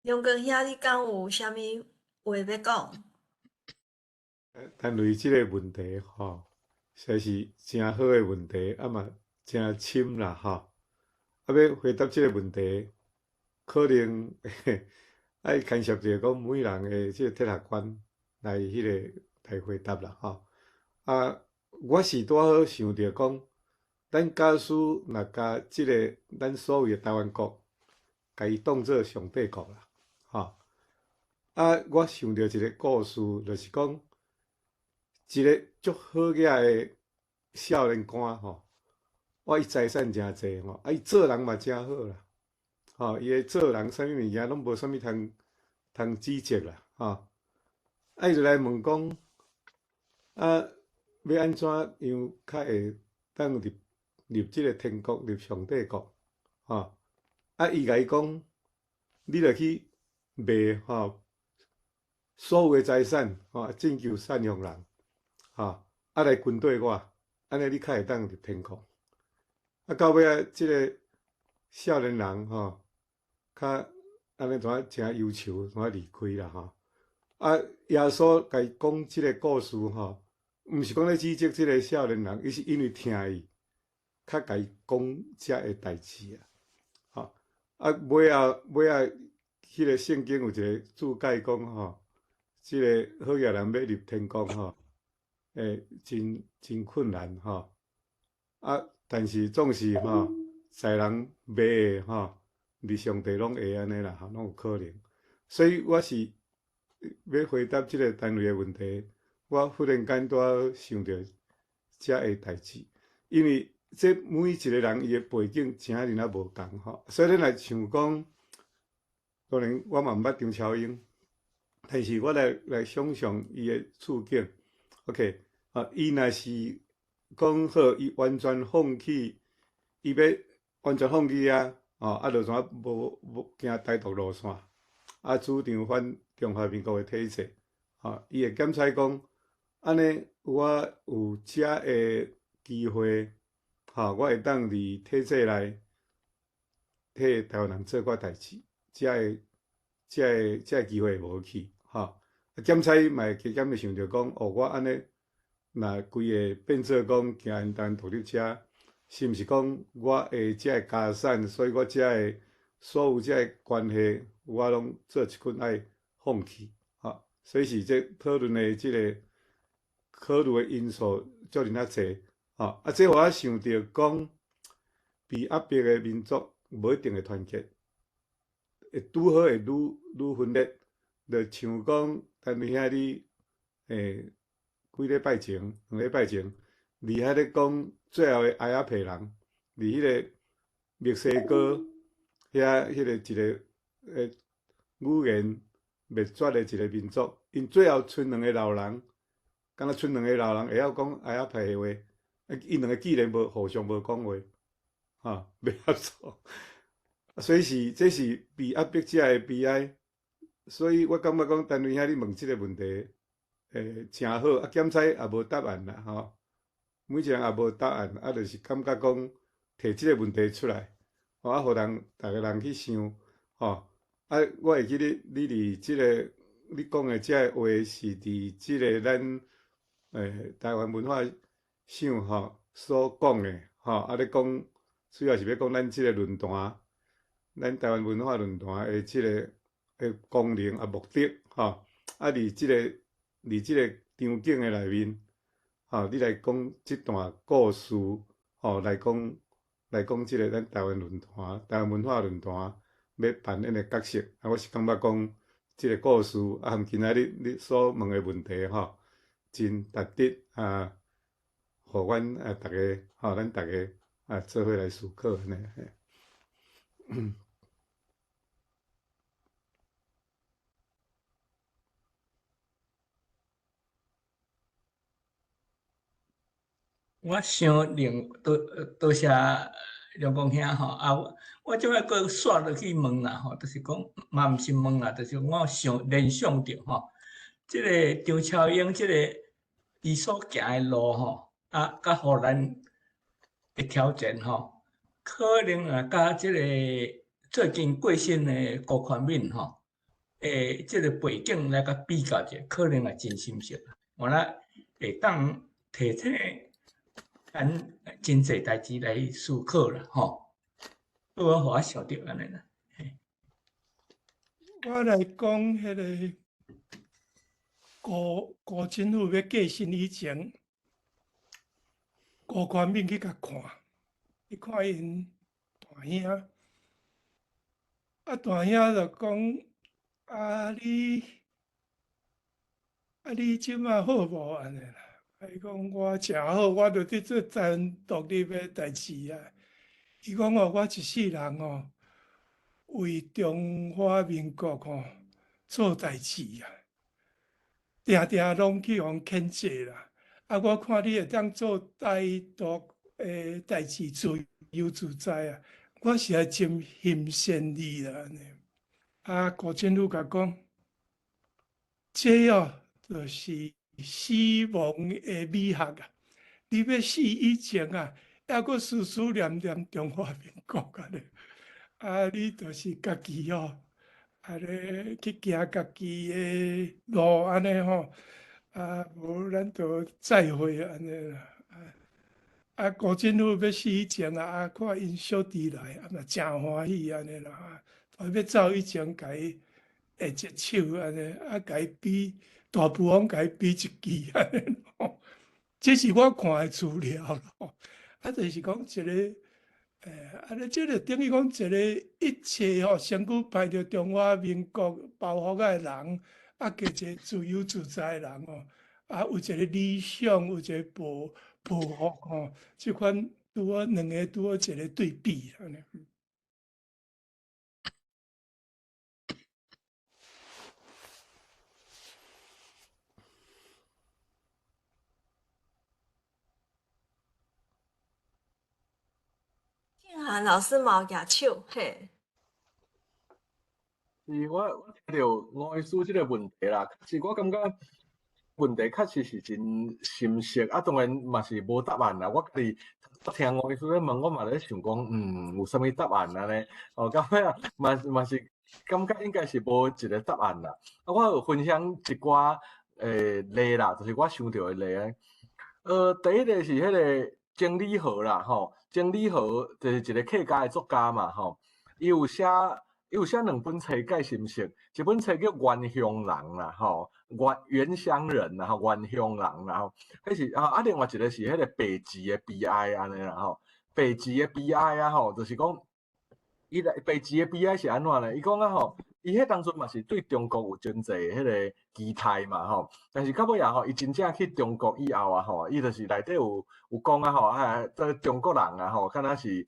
梁光兄，你敢有啥物話欲講？但對這个問題吼，實在是誠好的問題，啊嘛誠深啦吼。啊，欲回答這个問題，可能愛牽涉著講每人的這個哲學觀來彼个來回答啦吼。啊，我是拄好想著講，咱假使若共這个咱所謂的台灣國，共伊當做上帝國啦，吼。啊，我想著一个故事，就是講一个足好額的少年官吼，哇，伊財產誠濟吼，啊，伊做人嘛誠好啦，吼，伊的做人啥物物件攏無啥物通指責啦，吼。啊，伊就來問講，啊，欲按怎樣較會當入這个天國，入上帝國，吼。啊，伊共伊講，你著去賣吼，所有的財產，吼，拯救贍養人，吼，啊來跟綴我，按呢你較會當入天國。啊，到尾仔，這个少年人吼，較按呢怎誠憂愁，怎離開啦吼。啊，耶穌共伊講這个故事吼，毋是講咧指責這个少年人，伊是因為疼伊，較共伊講遮个代誌啊。吼，啊，尾仔尾仔，彼个聖經有一个注解講吼，這个好額人欲入天國吼，會真真困難吼。啊，但是總是吼，在人袂會吼，佇上帝攏會按呢啦，吼，攏有可能。所以我是欲回答這个單位的問題，我忽然間拄仔想著遮个代誌，因為這每一個人伊的背景誠爾仔無仝吼，所以咱若像講，當然我嘛毋捌張超英，但是我來來想像伊的處境，OK，啊，伊若是講好，伊完全放棄，伊欲完全放棄啊，哦，啊，就怎無無行台獨路線，啊，主張反中華民國的體制，吼，伊會檢採講，按呢我有遮个機會，吼，我會當佇體制內替台灣人做寡代誌，遮个遮个遮个機會會無去，吼。啊，檢採嘛會加減會想著講，哦，我按呢若規個變做講行因台灣獨立車，是毋是講我的遮個家產，所以我遮個所有遮個關係，我攏做一棍愛放棄，吼。所以是這討論的這个考慮的因素足爾仔濟，吼。啊，這予我想著講，被壓迫的民族無一定會團結，會拄好會愈愈分裂，就像講，陳明兄你，幾禮拜前，兩禮拜前，佇遐咧講最後的阿亞皮人，佇彼个墨西哥遐彼个一个語言滅絕的一个民族，𪜶最後賰兩个老人，敢若賰兩个老人會曉講阿亞皮的話，啊，𪜶兩个竟然無互相無講話，哈，袂合作。所以是這是被壓迫者的悲哀，所以我感覺講，陳偉兄你問這个問題，誠好，啊，檢採也無答案啦，吼，每一个人也無答案，啊，就是感覺講提這个問題出來，吼，啊，予人逐个人去想，吼，啊，我會記得你佇這个你講的這个話是佇這个咱台灣文化賞吼所講的，吼，啊，咧講主要是欲講咱這个論壇。咱台灣文化論壇的這个的功能啊目的，吼，啊，佇這个佇這个場景的內面，吼，你來講這段故事，吼，來講來講這个咱台灣論壇、台灣文化論壇欲扮演的角色，啊，我是感覺講這个故事啊，含今仔日你所問的問題，吼，真值得啊，予阮啊逐家，吼，咱逐家啊做伙來思考按呢。我想另多多謝梁公兄吼，啊，我這擺閣煞落去問啦吼，就是講嘛毋是問啦，就是我想聯想著吼，這个張超英這个伊所行的路吼，啊，佮予咱的挑戰吼，可能啊，佮這个最近過身的辜寬敏吼，這个背景來共比較者，可能也真深刻。我來會當提醒咱真濟代誌來思考啦，吼。我予我想著按呢啦。我來講彼个辜辜振甫欲過身以前，辜寬敏去共看，去看𪜶大兄，啊大兄就講啊你啊你這擺好無按呢啦？伊講我誠好，我就佇做台灣獨立的代誌啊。伊講哦，我一世人哦，為中華民國吼做代誌啊，定定攏去予人譴責啦。啊，我看你會當做台獨的代誌，自由自在啊，我實在真欣羨你啦。按呢，啊，辜振甫共講，這哦，就是死亡的美學啊！你欲死以前啊，猶閣思思念念中華民國啊咧。啊，你就是家己吼，啊咧去行家己的路按呢吼，啊，無咱就再會按呢啦。啊，辜振甫欲死以前啊，啊，看𪜶小弟來，啊嘛誠歡喜按呢啦。啊，欲走以前，共伊握一手按呢，啊，共伊比大富翁，共伊比一支按呢吼。這是我看的資料咯。啊，就是講一個，啊，你這個等於講一個一切吼，身軀歹著中華民國包袱仔的人，啊，加一個自由自在的人吼，啊，有一個理想，有一個抱負吼，這款拄好兩個拄好一個對比按呢。慶涵老師嘛有舉手，嘿。是我聽著吳醫師這個問題啦，其實我感覺問題確實是真深黝，啊，當然嘛是無答案啦。我家己聽吳醫師咧問，我嘛咧想講，有啥物答案按呢？哦，到尾啊，嘛是感覺應該是無一個答案啦。啊，我有分享一寡例啦，就是我想著的例。第一個是彼個曾理和啦，吼，曾理和就是一個客家的作家嘛，吼，伊有寫兩本冊介深色，一本冊叫《原鄉人》啦，吼，原鄉人啦，吼，原鄉人啦，吼，彼是啊，另外一個是彼個白字的悲哀按呢啦，吼，白字的悲哀啊，吼，就是講，伊來白字的悲哀是按怎呢？伊講啊，吼，伊彼當陣嘛是對中國有真濟彼個期待嘛，吼，但是到尾啊，吼，伊真正去中國以後啊，吼，伊就是內底有講啊，吼，啊，這中國人啊，吼，敢若是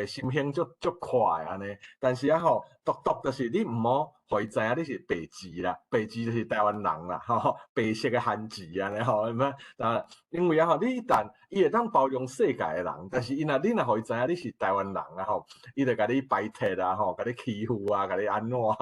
心胸足足闊按呢，但是啊，吼，獨獨就是你毋好予伊知影你是白字啦，白字就是台灣人啦，吼，白色的漢字按呢，吼，毋啊，因為啊，吼，你一旦伊會當包容世界的人，但是伊若你若予伊知影你是台灣人啊，吼，伊就共你排斥啊，吼，共你欺負啊，共你按怎吼，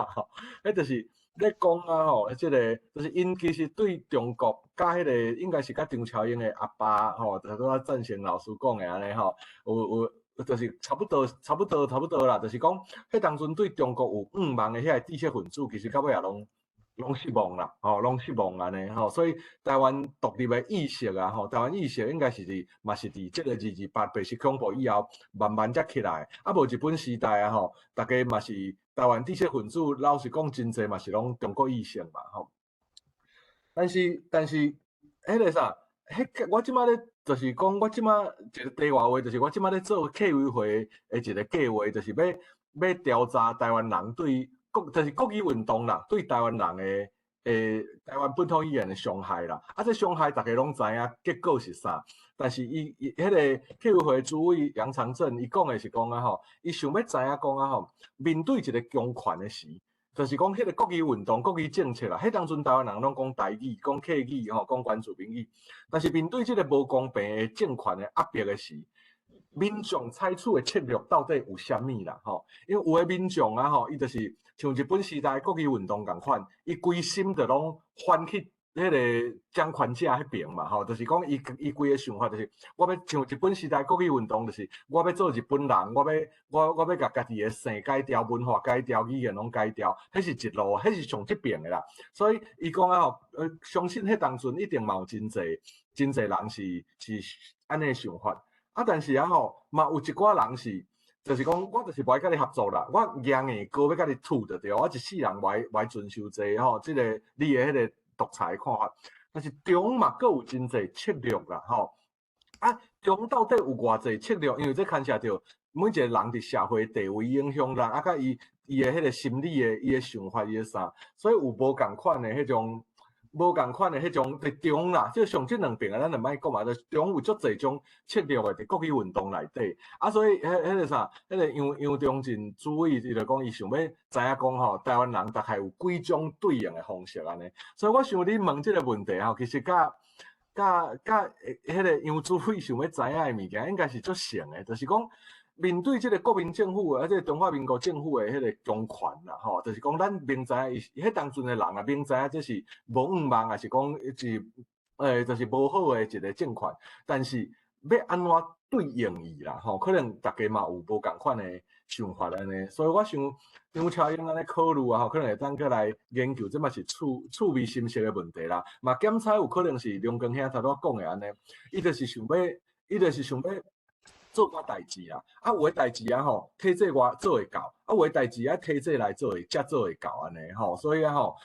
彼就是咧講啊，吼，這個就是𪜶其實對中國佮彼個應該是佮張超英的阿爸吼，就是拄仔贊成老師講的按呢吼，有就是差不多，差不多，差不多啦。就是講，彼當陣對中國有向望的遐個知識分子，其實到尾也攏失望啦，吼，攏失望按呢吼。所以台灣獨立的意識啊，吼，台灣意識應該是佇嘛是佇這個228白色恐怖以後慢慢才起來。啊，無日本時代啊，吼，大家嘛是台灣知識分子，老實講，真濟嘛是攏中國意識嘛，吼。但是，彼個啥？彼我這擺咧，就是講我這擺一個題外話，就是我這擺咧做客委會的一個計劃，就是欲調查台灣人對國，就是國語運動啦，對台灣人的台灣本土語言的傷害啦。啊，這傷害大家攏知影，結果是啥？但是伊彼個客委會主委楊長鎮，伊講的是講啊吼，伊想欲知影講啊吼，面對一個強權的時，就是講彼個國語運動、國語政策啦，彼當陣台灣人攏講台語、講客語、吼，講原住民語，但是面對這個無公平的政權的壓迫的時，民眾採取的策略到底有啥物啦？吼，因為有的民眾啊，吼，伊就是像日本時代國語運動仝款，伊規心就攏翻去彼個掌權者彼邊嘛，吼，就是講伊伊規个想法就是，我欲像日本時代國語運動，就是我欲做日本人，我欲共家己的姓改掉，文化改掉，語言攏改掉，彼是一路，彼是上這邊的啦。所以伊講啊吼，相信彼當陣一定嘛有真濟真濟人是按呢想法。啊，但是啊吼，嘛有一寡人是，就是講我就是無愛佮你合作啦，我硬硬閣欲共你吐就對，我一世人無愛遵守這個吼，這個你的彼個獨裁的看法，但是中嘛，閣有真濟策略啦，吼。啊，中到底有偌濟策略？因為這牽涉著每一個人佇社會地位影響力，啊，佮伊的彼個心理的，伊的想法，伊的啥，所以有無仝款的彼種，無仝款的彼種佇中啦，這上這兩邊啊，咱就莫講嘛，就是中有足濟種策略的佇國語運動內底，啊，所以彼個啥，彼個楊楊忠進主委伊就講，伊想欲知影講吼，台灣人大概有幾種對應的方式按呢，所以我想你問這個問題吼，其實佮彼個楊主委想欲知影的物件，應該是足像的，就是講面對這個國民政府，啊，這個中華民國政府的彼個強權啦，吼，就是講咱明知影伊彼當陣的人啊，明知影這是無向望，抑是講是，就是無好的一個政權，但是欲按怎對應伊啦，吼，可能逐家嘛有無仝款的想法按呢，所以我想張超英按呢考慮啊，吼，可能會當閣來研究，這嘛是趣味心識的問題啦。嘛檢採有可能是梁光兄頭拄仔講的按呢，伊就是想欲做寡代誌啦，啊有的代誌啊吼，體制外做會到，啊有的代誌愛體制內做會才做會到按呢吼，所以啊吼，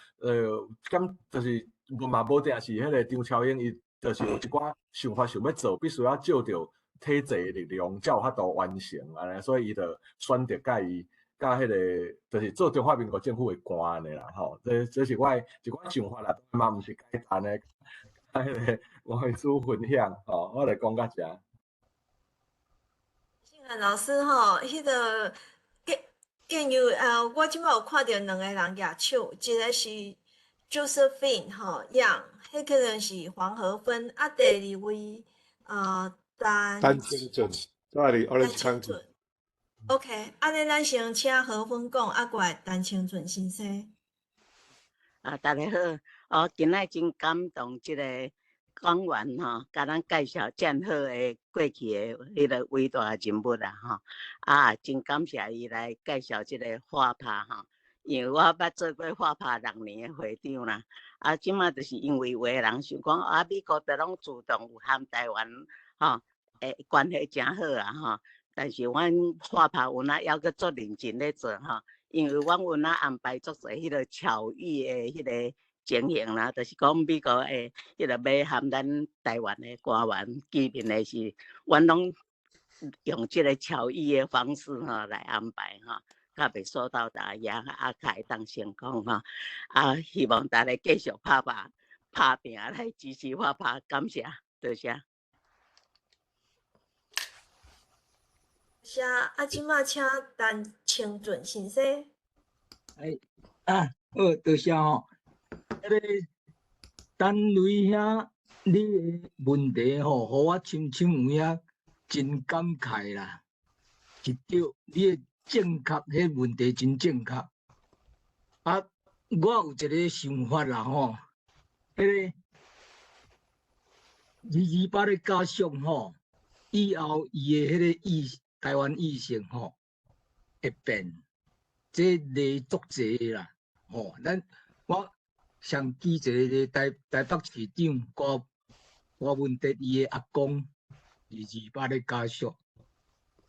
敢就是嘛無定是彼個張超英伊就是有一寡想法想欲做，必須要借著體制的力量才有法度完成按呢，所以伊就選擇佮伊佮彼個就是做中華民國政府的官按呢啦吼，這是我的一寡想法啦，嘛毋是簡單的，佮彼個黃醫師分享吼，我就講到遮。老師吼，彼個建建議我這擺有看著兩個人舉手，一個是 Josephine 吼楊，彼可能是黃和芬，啊，第二位陳陳清俊，我佇 Orange County。 OK，按呢咱先請和芬講，啊，過來陳清俊先生。啊，大家好，我今仔真感動，這個講員吼，共咱介紹遮爾好的過去的彼个偉大人物啦吼，啊，真感謝伊來介紹這个畫拍吼，因為我捌做過畫拍6年的會長啦，啊，這馬就是因為有的人想講啊，美國都攏自動有和台灣吼，關係誠好啊吼，但是阮畫拍有哪猶閣足認真咧做吼，因為阮有哪安排足濟彼个巧遇的彼个情形啦，就是講美國的彼个欲和咱台灣的官員見面的時，阮攏用這个巧遇的方式吼來安排吼，較袂受到打壓，啊，較會當成功吼。啊，希望大家繼續拍拍拍拚來支持我拍，感謝，多謝。謝，啊，這馬請陳清俊先生。哎，啊，好，多謝吼。彼个陳雷兄，你的問題吼，予我深深有影真感慨啦。是對，你的正確，彼問題真正確。啊，我有一個想法啦吼，彼个228的家屬吼，以後伊的彼個意台灣意識吼會變，這例足濟啦吼。咱我上記一個台北市長郭文哲伊的阿公228的家屬，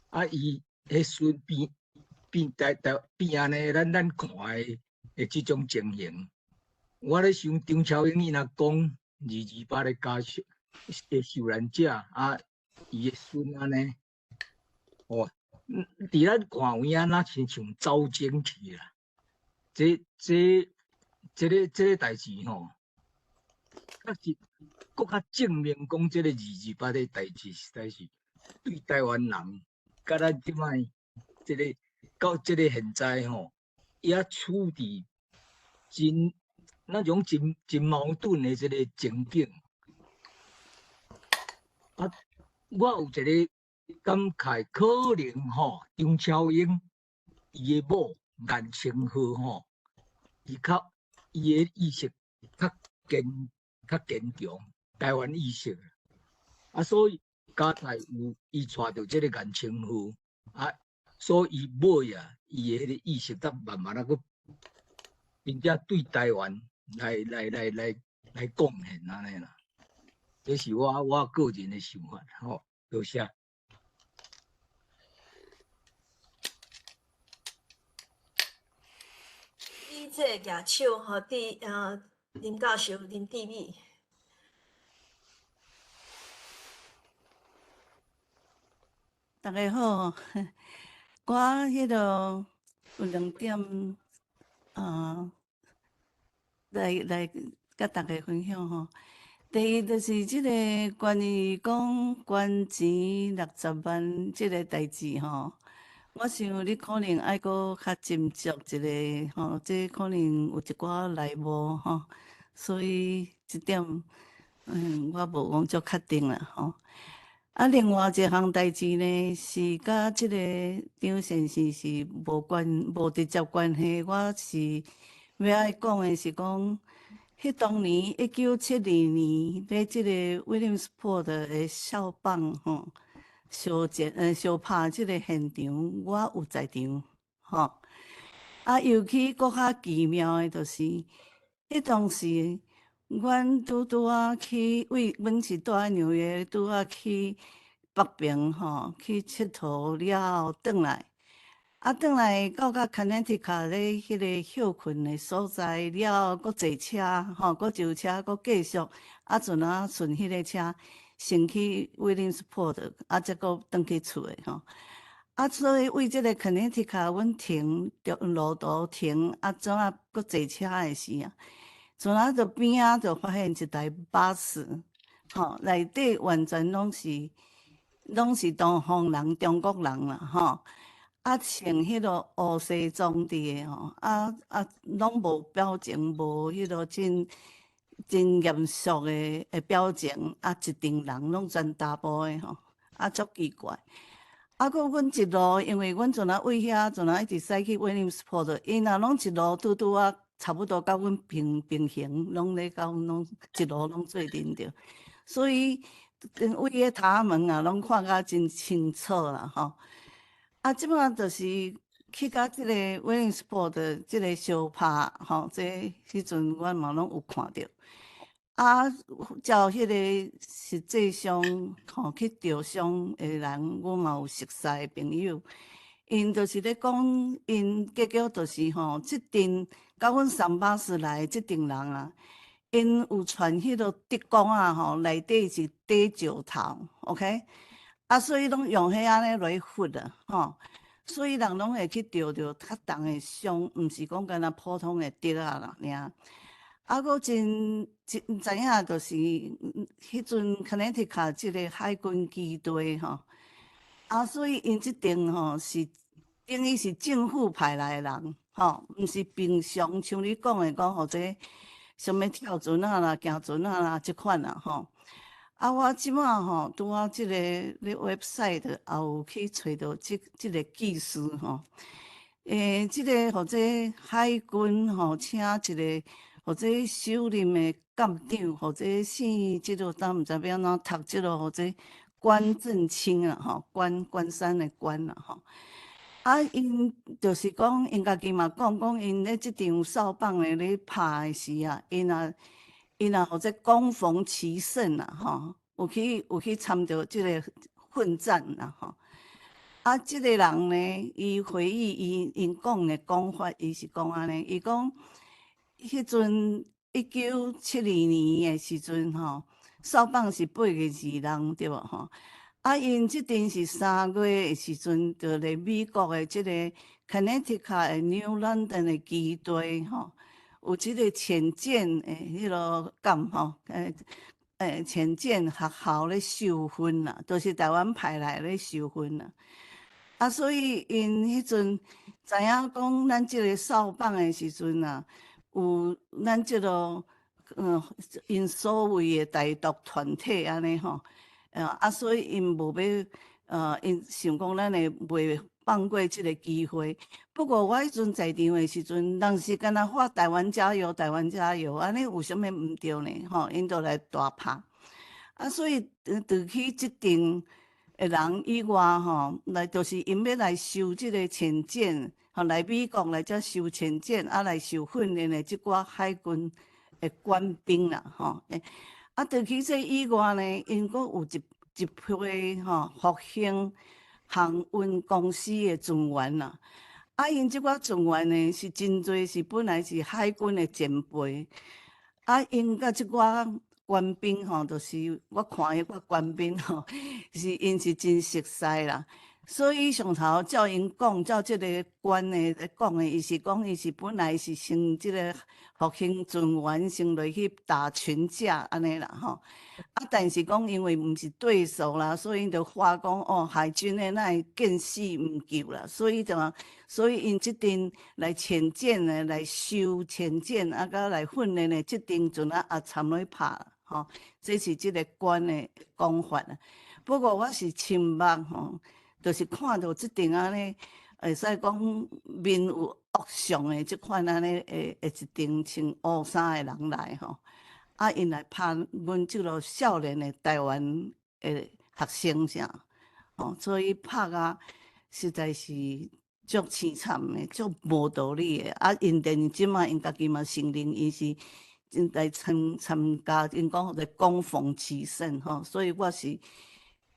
啊，伊彼孫變變台台變按呢，咱看的這種情形，我咧想張超英伊若講228的家屬的受難者啊，伊的孫按呢，哦，佇咱看有影，若親像走精去啦，這個代誌吼，確實閣較證明講這個228的代誌實在是對台灣人，佮咱這擺這個到這個現在吼，也處佇真那種真矛盾的這個情景。啊，我有一個感慨，可能吼張超英伊的某顏清荷吼，伊較伊的意識較堅強，台灣意識啊，所以家財有伊娶著這個顏清荷啊，所以尾啊，伊的彼個意識才慢慢仔閣，真正對台灣來貢獻按呢啦。這是我個人的想法，吼，多謝。李姐舉手，吼，林教授林志美。大家好，我彼个有兩點啊，來佮大家分享吼。第一就是這個關於講捐錢60萬這個代誌吼，我想你可能愛閣較斟酌一下吼，這可能有一寡內幕吼，所以這點我無講足確定啦吼。啊，另外一項代誌呢，是佮這個張先生是無關無直接關係，我是欲愛講的是講，彼彼當年1972年，咧這個 Williamsport 的掃放吼，相戰相拍這個現場，我有在場吼。啊，尤其閣較奇妙的，就是彼當時，阮拄拄仔去為，阮是住佇紐約，拄仔去北邊吼，去𨑨迌了後轉來。啊，轉來到甲 Connecticut 咧，彼個歇睏的所在了後，閣坐車吼，閣招車，閣繼續啊，陣仔順彼個車先去 Williamsport，啊，才閣轉去厝的吼。啊，所以為這個 Connecticut，阮停著路途停，啊，怎啊閣坐車的時啊，陣仔就邊仔就發現一台巴士，吼，內底完全攏是東方人、中國人啦，吼。啊，穿彼個烏西裝佇个吼，啊啊，攏無表情，無彼個真真嚴肅的表情，啊，一陣人攏全查埔的吼，啊，足奇怪。啊，閣阮一路，因為阮陣仔為遐陣仔一直駛去 Williamsport，𪜶也攏一路拄拄仔差不多佮阮平平行，攏咧佮阮攏一路攏做陣著，所以為彼頭門啊，攏看甲真清楚啦吼。啊，這擺就是去到這個 Williamsport 這個相拍吼，這彼陣阮嘛攏有看著。啊，照彼個實際上吼去著傷的人，阮嘛有熟似的朋友，𪜶就是咧講，𪜶結果就是吼，這陣佮阮送巴士來的這陣人啊，𪜶有穿彼個竹竿仔吼，內底是底石頭，OK？啊，所以攏用彼按呢來拂啊，吼，所以人攏會去著著較重的傷，毋是講干焦普通的竹仔啦爾。啊，閣真真知影，就是彼陣 Connecticut 這個海軍基地吼，啊，所以𪜶這陣吼是等於是政府派來的人，吼，毋是平常像你講的講，或者啥物跳船仔啦、行船仔啦這款啦，吼。啊，我這擺吼拄仔這個咧 website 也有去揣著這個技師吼，這個或者海軍吼請一個或者首任的艦長，或者姓這個當毋知欲按怎讀這個或者關正清啊吼，關關山的關啦吼。啊，𪜶就是講，𪜶家己嘛講講，𪜶咧這場掃放的咧拍的時啊，𪜶也或者攻逢其勝啦吼，有去參著這個奮戰啦吼。啊，這個人呢，伊回憶伊𪜶講的講法，伊是講按呢，伊講彼陣1972年的時陣吼，掃放是8月2日對無吼？啊，𪜶這陣是3月的時陣，就咧美國的這個 Connecticut 的 New London 的基地吼，有這個潛艦的彼個艦吼，潛艦學校咧受訓啦，都是台灣派來咧受訓啦。啊，所以𪜶彼陣知影講，咱這個掃放的時陣啊，有咱這個𪜶所謂的台獨團體按呢吼。啊，所以𪜶無欲，𪜶想講咱會袂放過這個機會。不過我彼陣在場的時陣，人是干焦喊台灣加油，台灣加油，按呢有啥物毋對呢？吼，𪜶就來大拍。啊，所以除去這陣的人以外，吼，來就是𪜶欲來收這個潛艦，吼，來美國來遮收潛艦，啊，來受訓練的這寡海軍的官兵啦，吼。啊，除去這以外呢，𪜶閣有一批吼復興航運公司的船員啦。啊，𪜶這寡船員呢，是真濟是本來是海軍的前輩。啊，𪜶佮這寡官兵吼，就是我看彼寡官兵吼，是𪜶是真熟似啦。所以上頭照𪜶講，照這個官的咧講的，伊是講伊是本來是先這個復興船員先落去打群架按呢啦吼。啊，但是講因為毋是對手啦，所以𪜶就話講哦，海軍的哪會見死毋救啦，所以就所以𪜶這陣來潛艦的來修潛艦，啊，佮來訓練的這陣船仔也參落去拍吼，這是這個官的講法啊。不過我是親目吼，就是看著這陣按呢，會使講面有惡相的這款按呢的一頂穿烏衫的人來吼，啊，𪜶來拍阮這个少年的台灣的學生啥，吼，所以拍甲實在是足凄慘的，足無道理的。啊，𪜶連這馬𪜶家己嘛承認，伊是來參參加，𪜶講來恭逢其盛吼，所以我是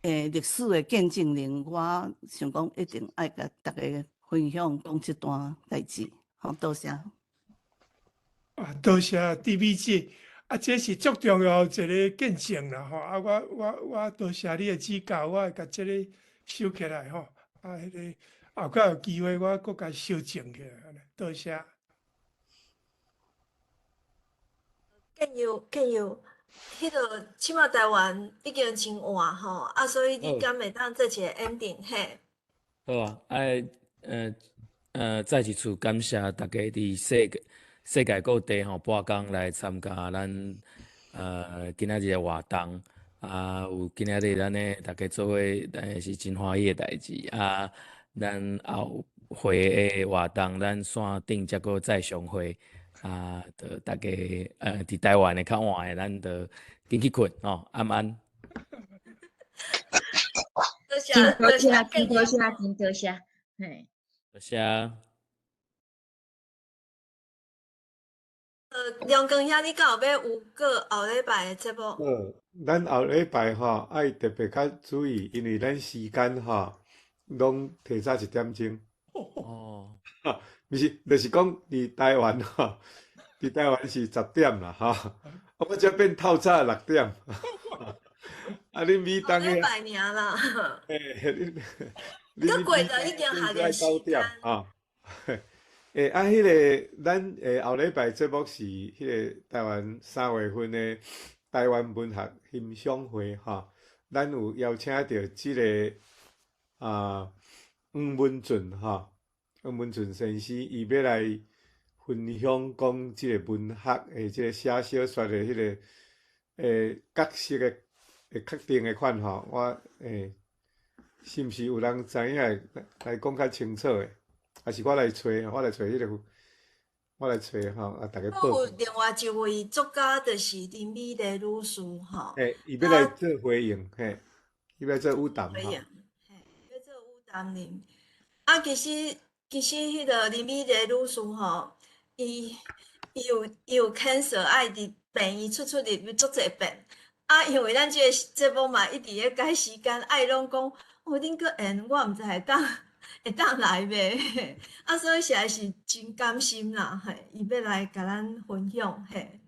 歷史的見證人，我想講一定愛共大家分享講這段代誌，好，多謝。啊，多謝戴美姐，啊，這是足重要一个見證啦，吼！啊，我多謝你的指教，我會共這个收起來吼。啊，彼个後擺有機會，我閣共修正起來。多謝。建佑，建佑，彼个這馬台灣已經真晚吼，啊，所以你敢會當做一个 ending 嘿？好啊，再一次感謝大家佇世界各地吼，撥工來參加咱今仔日的活動，啊，有今仔日咱咧大家做伙，是真歡喜的代誌啊。咱後回的活動，咱線頂才閣再相會啊，就大家佇台灣的較晚的，咱就緊去睏吼，晚安。多謝，多謝，真多謝，真多謝，嘿。多謝。梁光兄，你敢有欲預告後禮拜的節目？好，咱後禮拜吼愛特別較注意，因為咱時間吼攏提早一點鐘。哦。毋是，就是講佇台灣吼，佇台灣是十點啦，吼，啊，我這變透早六點。啊，恁美東的。後禮拜爾啦。嘿，恁。閣過就已經下個時間。啊。啊，彼个咱後禮拜節目是彼个台灣3月份的台灣文學欣賞會吼，咱有邀請著這个啊黃文俊吼，黃文俊先生，伊欲來分享講這个文學的這个寫小說的彼个角色的確定的款吼，我是毋是有人知影來講較清楚的？還是我來揣，我來揣彼个，我來揣吼，啊，大家報。有另外一位作家，就是林美麗女士吼。嘿，伊欲來做回應，嘿，伊欲來做與談吼。回應，嘿，欲做與談哩。啊，其實，彼个林美麗女士吼，伊有 cancer，愛佇病院出出入入足濟遍。啊，因為咱這個節目嘛，一直咧改時間，愛攏講，哦，恁閣延，我毋知會當來袂？啊，所以實在是真甘心啦，嘿，伊欲來共咱分享，嘿，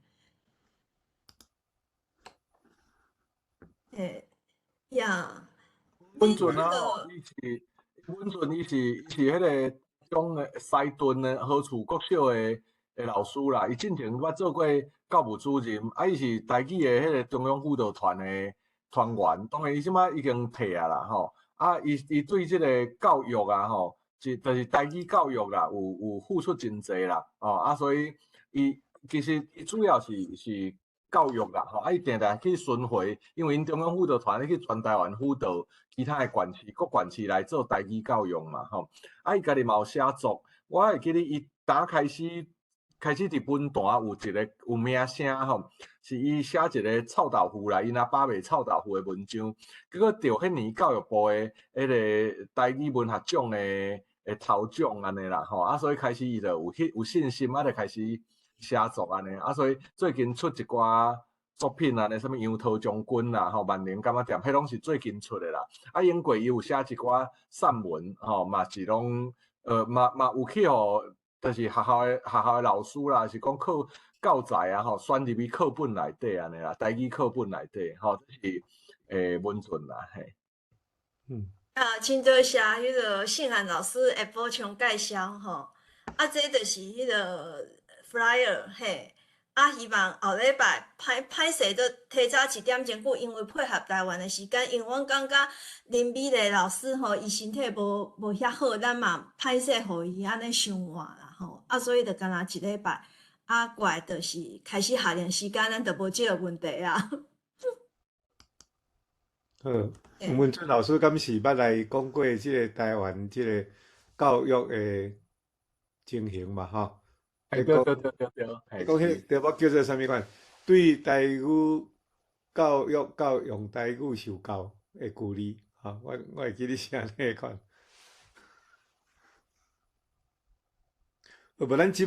嘿，呀。文俊啊，伊是文俊，伊是彼个中的西頓的好處國小的老師啦。伊進前捌做過教務主任，啊，伊是台語的彼個中央輔導團的團員。當然，伊這擺已經退啊啦，吼。啊，伊對這个教育啊，吼，就是台語教育啦，有付出真濟啦，哦，啊，所以伊其實伊主要是教育啦，吼，啊，伊定定去巡迴，因為𪜶中央輔導團咧去全台灣輔導其他的縣市，各縣市來做台語教育嘛，吼，啊，伊家己嘛有寫作，我會記得伊當開始佇文壇有一个有名聲吼，是伊寫一个臭豆腐啦，𪜶阿爸賣臭豆腐的文章，結果著彼年教育部的彼个台語文學獎的頭獎按呢啦吼，啊，所以開始伊就有彼有信心，啊，就開始寫作按呢，啊，所以最近出一寡作品按呢，啥物楊桃將軍啦，吼，萬寧柑仔店，彼攏是最近出的啦。啊，英過伊有寫一寡散文，吼，嘛是攏嘛有去予。就是學校的老師啦，是講課教材啊，吼，選入去課本內底按呢啦，台語課本內底，吼，這是文俊啦，嘿。啊，真多謝彼个信涵老師的補充介紹，吼。啊，這就是彼个 flyer，嘿。啊，希望後禮拜歹歹勢都提早一點鐘久，因為配合台灣的時間，因為阮感覺林美麗老師吼，伊身體無遐好，咱嘛歹勢予伊按呢傷晚啦吼。啊，所以就干焦一禮拜，啊，過來就是開始下練時間，咱就無這個問題啊。好，吳文俊老師敢是捌來講過這个台灣這个教育的情形嘛，吼。對對對對對。講彼題目叫做啥物款？對台語教育佮用台語受教的距離，吼，我會記得是按呢款。無咱這